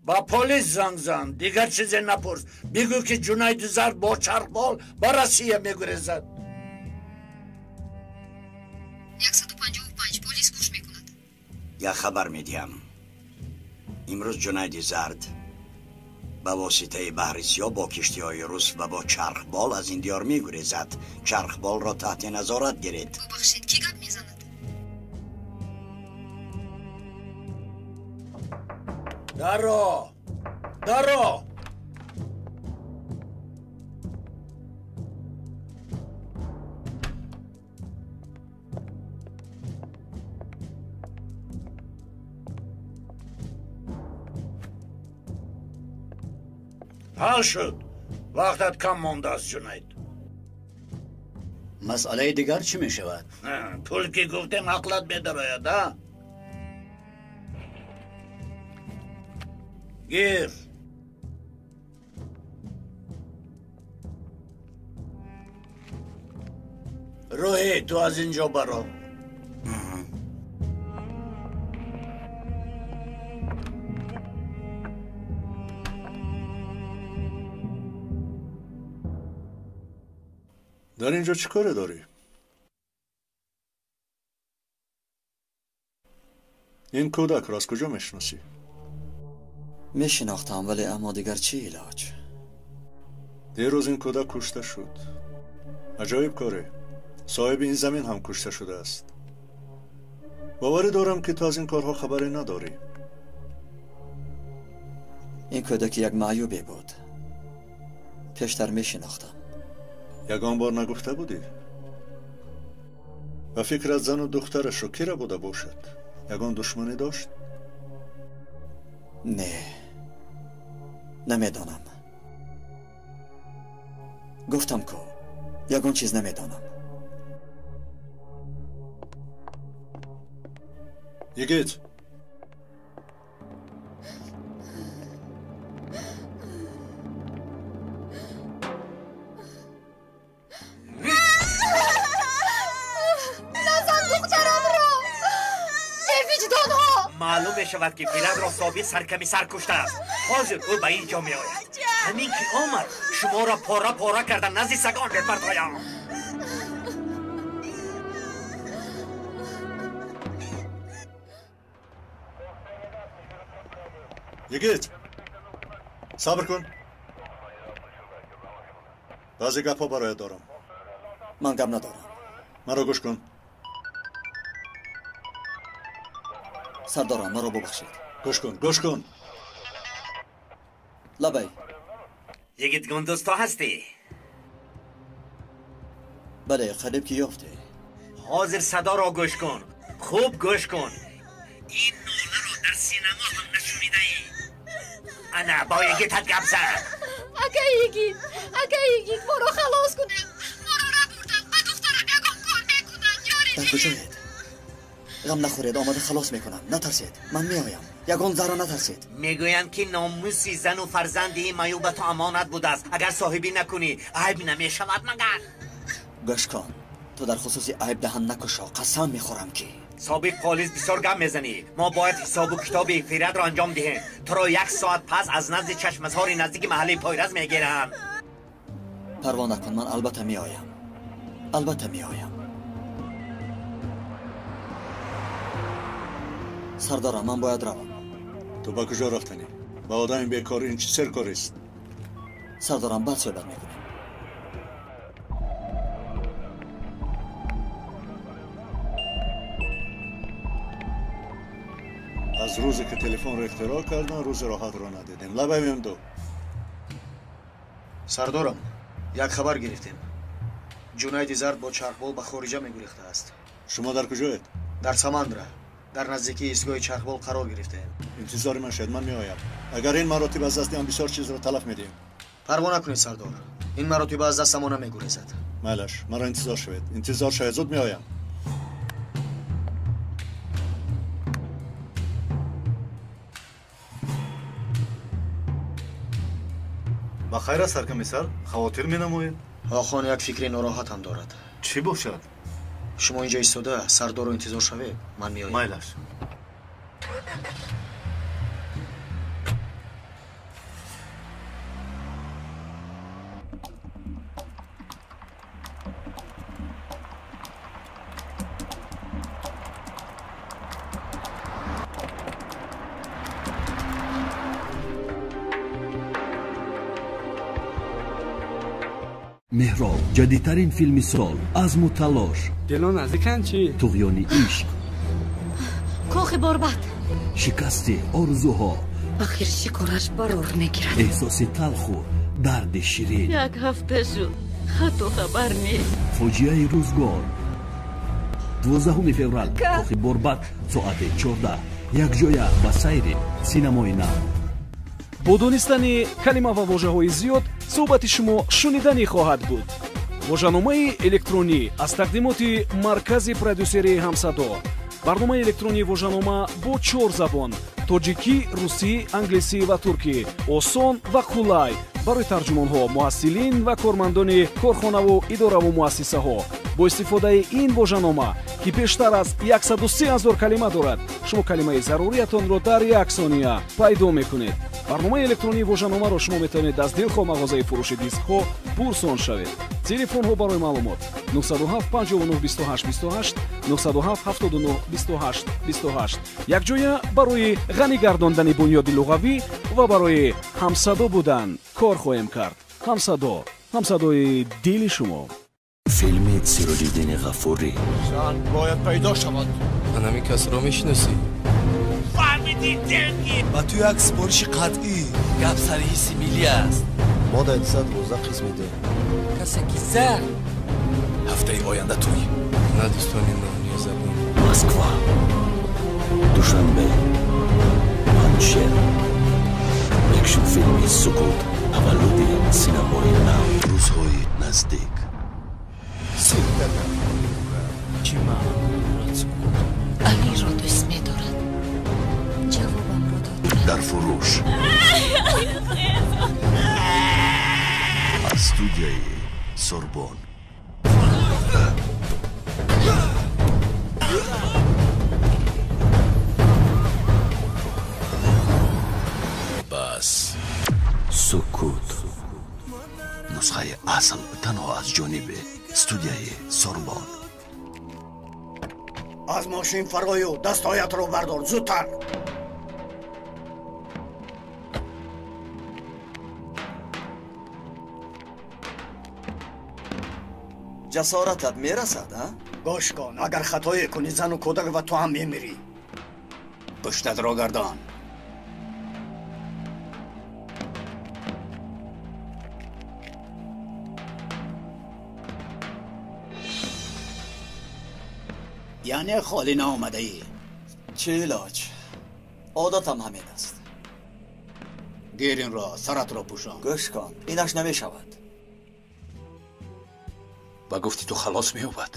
Ба полис занг зан, дигар чизе напурс. Бигӯ, ки Ҷунайди Зард бо чархбол ба Россия мегурезад. 155 полис гӯш мекунад. Як хабар медиҳам. Имрӯз Ҷунайди Зард ба воситаи баҳри сиёҳ бо киштиҳои рус ва бо чархбол аз ин диёр мегурезад. Чархболро таҳти назорат гиред. Бубахшед, кӣ гап мезанад? Даро! Даро! Ҳал шуд. Вақтат кам мондааст, Ҷунайд. Масъалаи дигар чӣ мешавад? Пул ки гуфтем, ақлат медарояд, а? Гир. Рӯҳӣ, ту аз ин ҷо баро. Дар ин ҷо чӣ коре дорӣ? Ин кӯдакро аз куҷо мешиносӣ? Мешинохтам, вале аммо дигар чӣ илоҷ? Дирӯз ин кӯдак кушта шуд. Аҷоиб коре. Соҳиби ин замин ҳам кушта шудааст. Боварӣ дорам, ки ту аз ин корҳо хабаре надорӣ. Ин кӯдак як маъюбе буд. Пештар мешинохтам. Ягон бор нагуфта будӣ? Ба фикрат, зану духтарашро кира буда бошад? Ягон душманӣ дошт? Не, намедонам. Гуфтам ку, ягон чиз намедонам. Йигит! Назан духтарамро! Бевиҷдонҳо! Маълум мешавад, ки Фиратро собиқ саркомиссар куштааст. Ҳозир ӯ ба ин ҷо меояд. Ҳамин ки омад, шуморо пора-пора карда назди сагон мепартоям. Йигит, сабр кун. Баъзе гапҳо бароят дорам. Ман гап надорам. Маро гӯш кун. Сардорам, маро бубахшед. Гӯш кун, гӯш кун. Лабай. Йигит Гундуз, ту ҳастӣ? Бале, қариб ки ёфтӣ. Ҳозир садоро гӯш кун. Хуб гӯш кун. Ин ноларо дар синемо ҳам нашунидаӣ. Ана, бо йигитат гап зан. Ака йигит, ака йигит, моро халос кунед. Моро рабурданд, ба духтарам ягон кор мекунанд. Ёри Дар куҷоед? Ғам нахӯред, омада халос мекунам. Натарсед, ман меоям. Ягон зарра натарсед. Мегӯянд, ки номуси зану фарзанди ин маюб ба ту амонат будааст. Агар соҳибӣ накунӣ, айб намешавад магар? Гӯш кун, ту дар хусуси айб даҳан накушо. Қасам мехӯрам ки Собиқ полис, бисёр гап мезанӣ. Мо бояд ҳисобу китоби Фиратро анҷом диҳем. Туро як соат пас аз назди чашмазори наздики маҳаллаи Пойраз мегирам. Парво накун, ман албатта меоям. Албатта меоям. Сардорам, ман бояд равам. Ту ба куҷо рафтанӣ? Ба одами бекор ин чӣ серкорист? Сардорам, баъд суҳбат мекунем. Аз рӯзе ки телефонро ихтироъ кардан, рӯзи роҳатро надидем. Лабай мемду. Сардорам, як хабар гирифтем. Ҷунайди Зард бо чархбол ба хориҷа мегурехтааст. Шумо дар куҷоед? Дар Самандра, дар наздикии истгоҳи чархбол қарор гирифтаем. Интизори ман шед, ман меоям. Агар ин маротиба аз даст диҳам, бисёр чизро талаф медиҳем. Парво накунед, сардор. Ин маротиба аз дастамо намегурезад. Майлаш, маро интизор шавед. Интизор шавед, зуд меоям. Ба хайр аст, саркомиссар? Хавотир менамоед? Охон як фикри нороҳатам дорад. Чӣ бошад? Шумо инҷо истода сардорро интизор шавед, ман меоям. Майлаш. Меҳроб, ҷадидтарин филми сол, азму талош, Дило наздиканд чӣ? Туғёни ишқ, Кохи борбад, шикасти орзуҳо, Ахир шикораш барор мегирад. Эҳсоси талху дарди ширин. Як ҳафта шуд, хату хабар нест. Фоҷиаи рӯзгор. 12 феврал, Кохи борбад, соати 14, якҷоя ба сайри синамои нав. Бо донистани калима ва вожаҳои зиёд суҳбати шумо шуниданӣ хоҳад буд. Вожаномаи электронӣ аз тақдимоти маркази продюсерии Ҳамсадо. Барномаи электронии вожанома бо чор забон: тоҷикӣ, русӣ, англисӣ ва туркӣ, осон ва қулай барои тарҷумонҳо, муҳассилин ва кормандони корхонаву идораву муассисаҳо. Бо истифодаи ин вожанома, ки бештар аз 103 ҳазор калима дорад, шумо калимаи заруриятонро дар як сония пайдо мекунед. Барномаи электронии вожаномаро шумо метавонед аз дилхоҳ мағозаи фурӯши дискҳо пурсон шавед. Телефонҳо барои маълумот: 907 59 28 28, 907 79 28 28. Якҷоя барои ғанӣ гардондани бунёди луғавӣ ва барои ҳамсадо будан кор хоҳем кард. Ҳамсадо, ҳамсадои дили шумо. Филми Сироҷиддини Ғафурӣ. Зан бояд пайдо шавад. Ман ҳамин касро мешиносӣ? Фаҳмидӣ, денги? Ба ту як супориши қатъӣ. Гап сари ҳисси миллӣ аст. Мо дар 212 қисм медиҳем. Касе ки зар. Ҳафтаи оянда туй. На дӯстони ноҳия забон. Москва, Душанбе, Панҷшер. Экшн филми Сукут, таваллуди синамои нав. Рӯзҳои наздик. Чӣ маъно дорад сукут? Алиро дӯст медорад. Ҷавобамро дод. Дар фурӯш аз студияи Сорбон. Пас Сукут. Нусхаи асл танҳо аз ҷониби студияи Сорбон. Аз мошин фарою, дастҳоятро бардор, зудтар! Ҷасоратат мерасад, а? Гӯш кун, агар хатое кунӣ, зану кӯдак ва ту ҳам мемирӣ. Пуштатро гардон. Яъне холӣ наомадаӣ. Чӣ илоҷ? Одатам ҳамин аст. Гир инро, саратро пӯшон. Гӯш кун, инаш намешавад. Ба гуфти ту халос меёбад.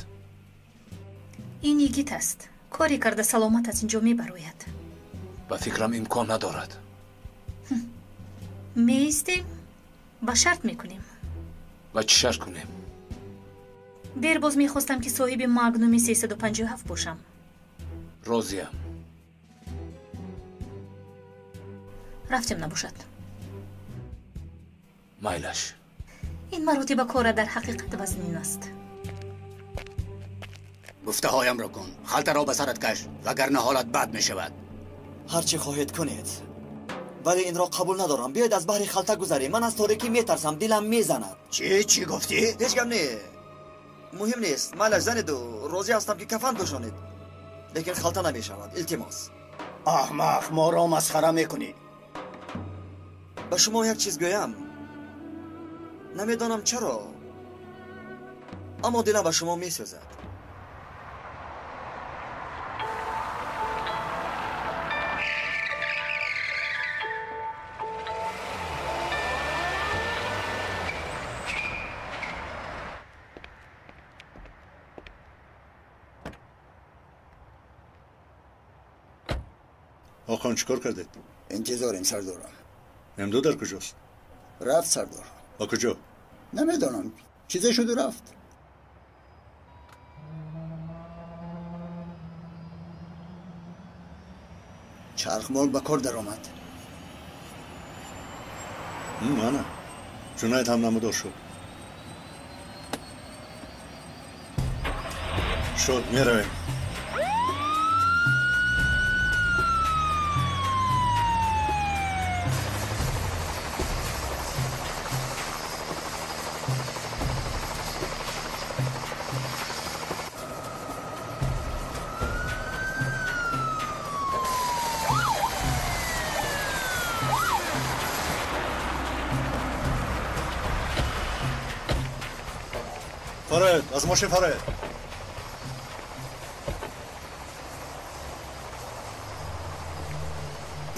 Ин йигит аст. Коре карда саломат аз ин ҷо мебарояд. Ба фикрам имкон надорад. Меистем, ба шарт мекунем. Ба чӣ шарт кунем? Дер боз мехостам, ки соҳиби Магнуми 357 бошам. Розиям. Рафтем набошад. Майлаш. Ин маротиба кора дар ҳақиқат вазнин аст. Гуфтаҳоямро кун, халтаро ба сарат каш, вагарна ҳолат бад мешавад. Ҳар чӣ хоҳед кунед, вале инро қабул надорам. Биёед аз баҳри халта гузарем. Ман аз торикӣ метарсам, дилам мезанад. Чӣ? Чӣ гуфтӣ? Ҳеҷ гап не, муҳим нест. Майлаш занеду розӣ ҳастам, ки кафан пӯшонед, лекин халта намешавад. Илтимос. Аҳмақ, моро масхара мекунӣ. Ба шумо як чиз гӯям. Намедонам чаро, аммо дилам ба шумо месӯзад. Охон, чӣ кор кардед? Интизорем, сардорам. Мемду дар куҷост? Рафт, сардор. Ба куҷо? Намедонам, чизе шуду рафт. Чархбол ба кор даромад. Ана, Ҷунаид ҳам намудор шуд. Шуд, меравем. Фароед, аз мошин фароед.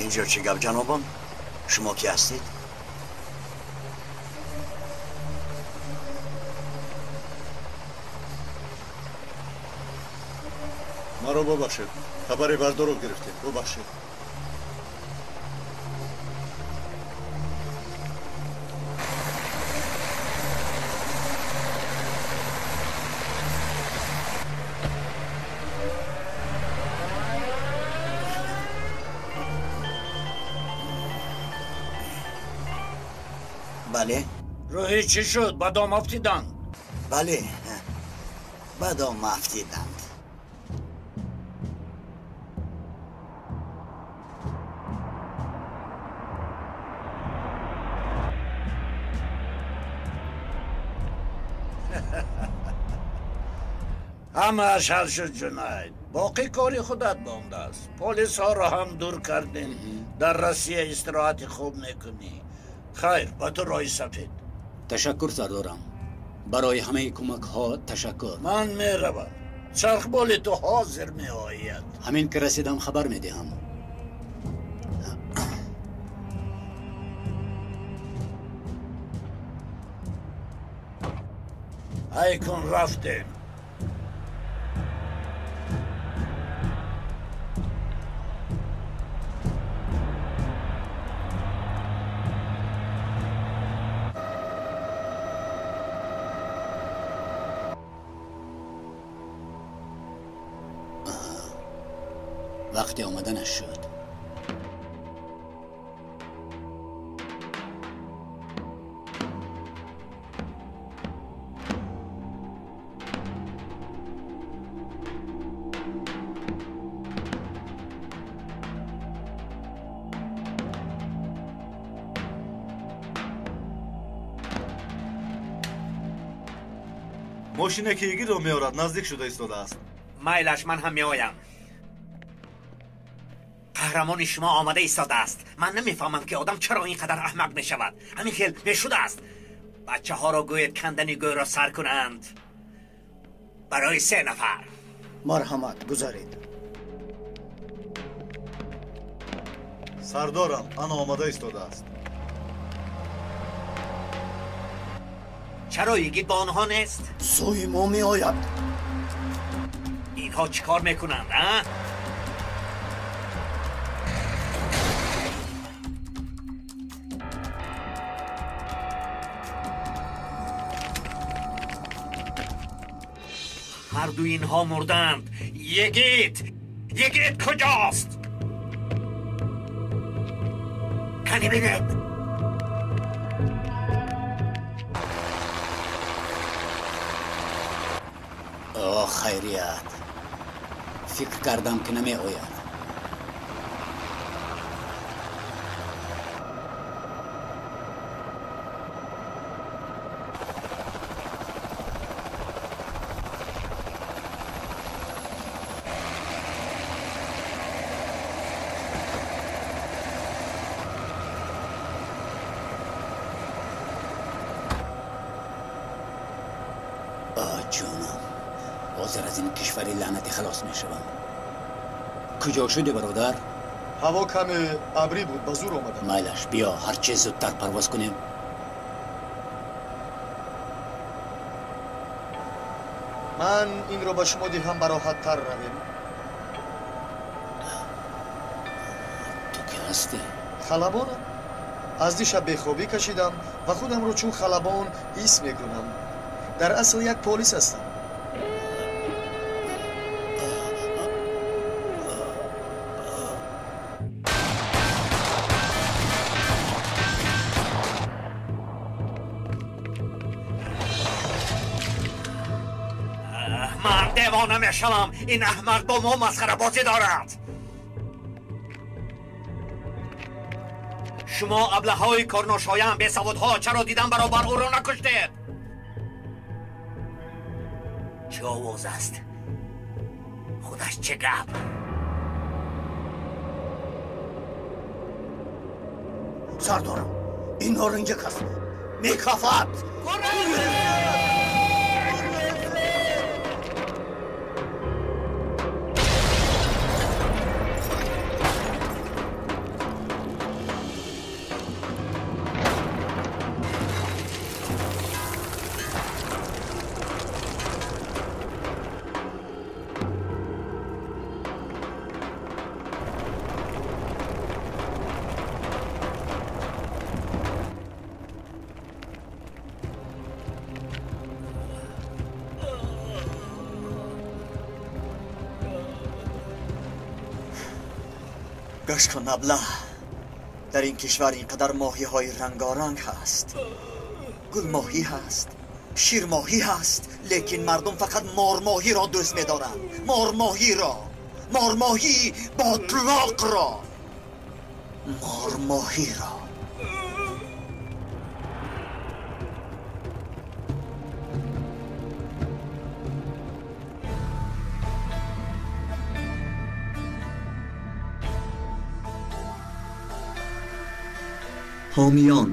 Инҷо чӣ гап, ҷанобон? Шумо ки ҳастед? Маро бубахшед, хабари бардоро гирифтем, бубахшед. Бале. Рӯҳӣ чӣ шуд? Ба дом афтиданд? Бале, ба дом афтиданд. Ҳамааш ҳал шуд, Ҷунаид. Боқӣ кори худат мондааст. Полисҳоро ҳам дур кардем. Дар Россия истироҳати хуб мекунӣ. Хайр, ба ту роҳи сафед. Ташаккур, сардорам. Барои ҳамаи кӯмакҳо ташаккур. Ман меравам. Чархболи ту ҳозир меояд. Ҳамин ки расидам хабар медиҳам. Ай кун, рафтем. Вақти омаданаш шуд. Мошине ки Йигитро меорад наздик шуда истодааст. Майлаш, ман ҳам меоям. Қаҳрамони шумо омада истодааст. Ман намефаҳмам ки одам чаро ин қадар аҳмақ мешавад. Ҳамин хел мешудааст. Бачаҳоро гӯед кандани гӯйро сар кунанд. Барои 3 нафар. Марҳамат, гузаред. Сардорам, ана омада истодааст. Чаро Йигит бо онҳо нест? Сӯи мо меояд. Инҳо чӣ кор мекунанд, а? Ҳар ду инҳо мурданд. Йигит! Йигит куҷост? Кани бинед! О, хайрият. Фикр кардам ки намеояд. Ҷонам, ҳозир аз ин кишвари лаънатӣ халос мешавам. Куҷо шудӣ, бародар? Ҳаво каме абрӣ буд, ба зур омадам. Майлаш, биё, ҳарче зудтар парвоз кунем. Ман инро ба шумо диҳам, бароҳаттар равем. Ту ки ҳастӣ? Халабонам. Аз дишаб бехобӣ кашидам ва худамро чун халабон ҳис мекунам. Дар асл як полис ҳастам. Ман девона мешавам. Ин аҳмақ бо мо масхарабозӣ дорад. Шумо аблаҳои корношоям, бесаводҳо, чаро дидан баробар ӯро накуштед? Чӣ овоз аст? Худаш чӣ гап? Сардорам, ин норинҷак аст. Мекафад! Гӯш кун, аблаҳ. Дар ин кишвар ин қадар моҳиҳои рангоранг ҳаст. Гулмоҳӣ ҳаст, ширмоҳӣ ҳаст, лекин мардум фақат мормоҳиро дӯст медоранд. Мормоҳиро, мормоҳии ботлоқро, мормоҳиро. Ҳомиён.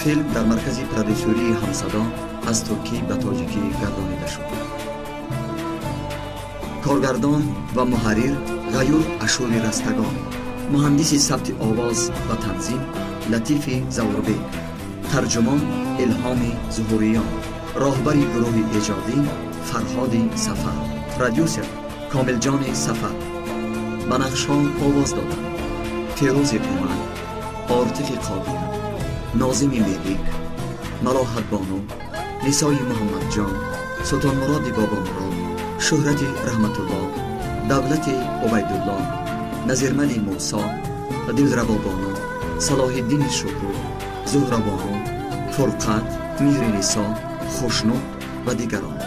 Филм дар маркази продюсерии Ҳамсадо аз туркӣ ба тоҷикӣ гардонида шуд. Коргардон ва муҳаррир Ғаюр Ашури Растагон, муҳандиси сабти овоз ва танзим Латифи Завурбек, тарҷумон Илҳоми Зуҳуриён, роҳбари гурӯҳи эҷодӣ Фарҳоди Сафар, продюсер Комилҷони Сафар. Ба нақшҳо овоз доданд Фирӯзи Умар, Ортифи Қодир, Нозими Мелик, Малоҳатбону, Нисои Муҳаммадҷон, Султонмуроди Бобомурод, Шӯҳрати Раҳматуллоҳ, Давлати Убайдуллоҳ, Назирмали Мусо, Дилрабобону, Салоҳиддини Шукур, Зуҳрабону, Фурқат, Меҳринисо, Хушнуд ва дигарон.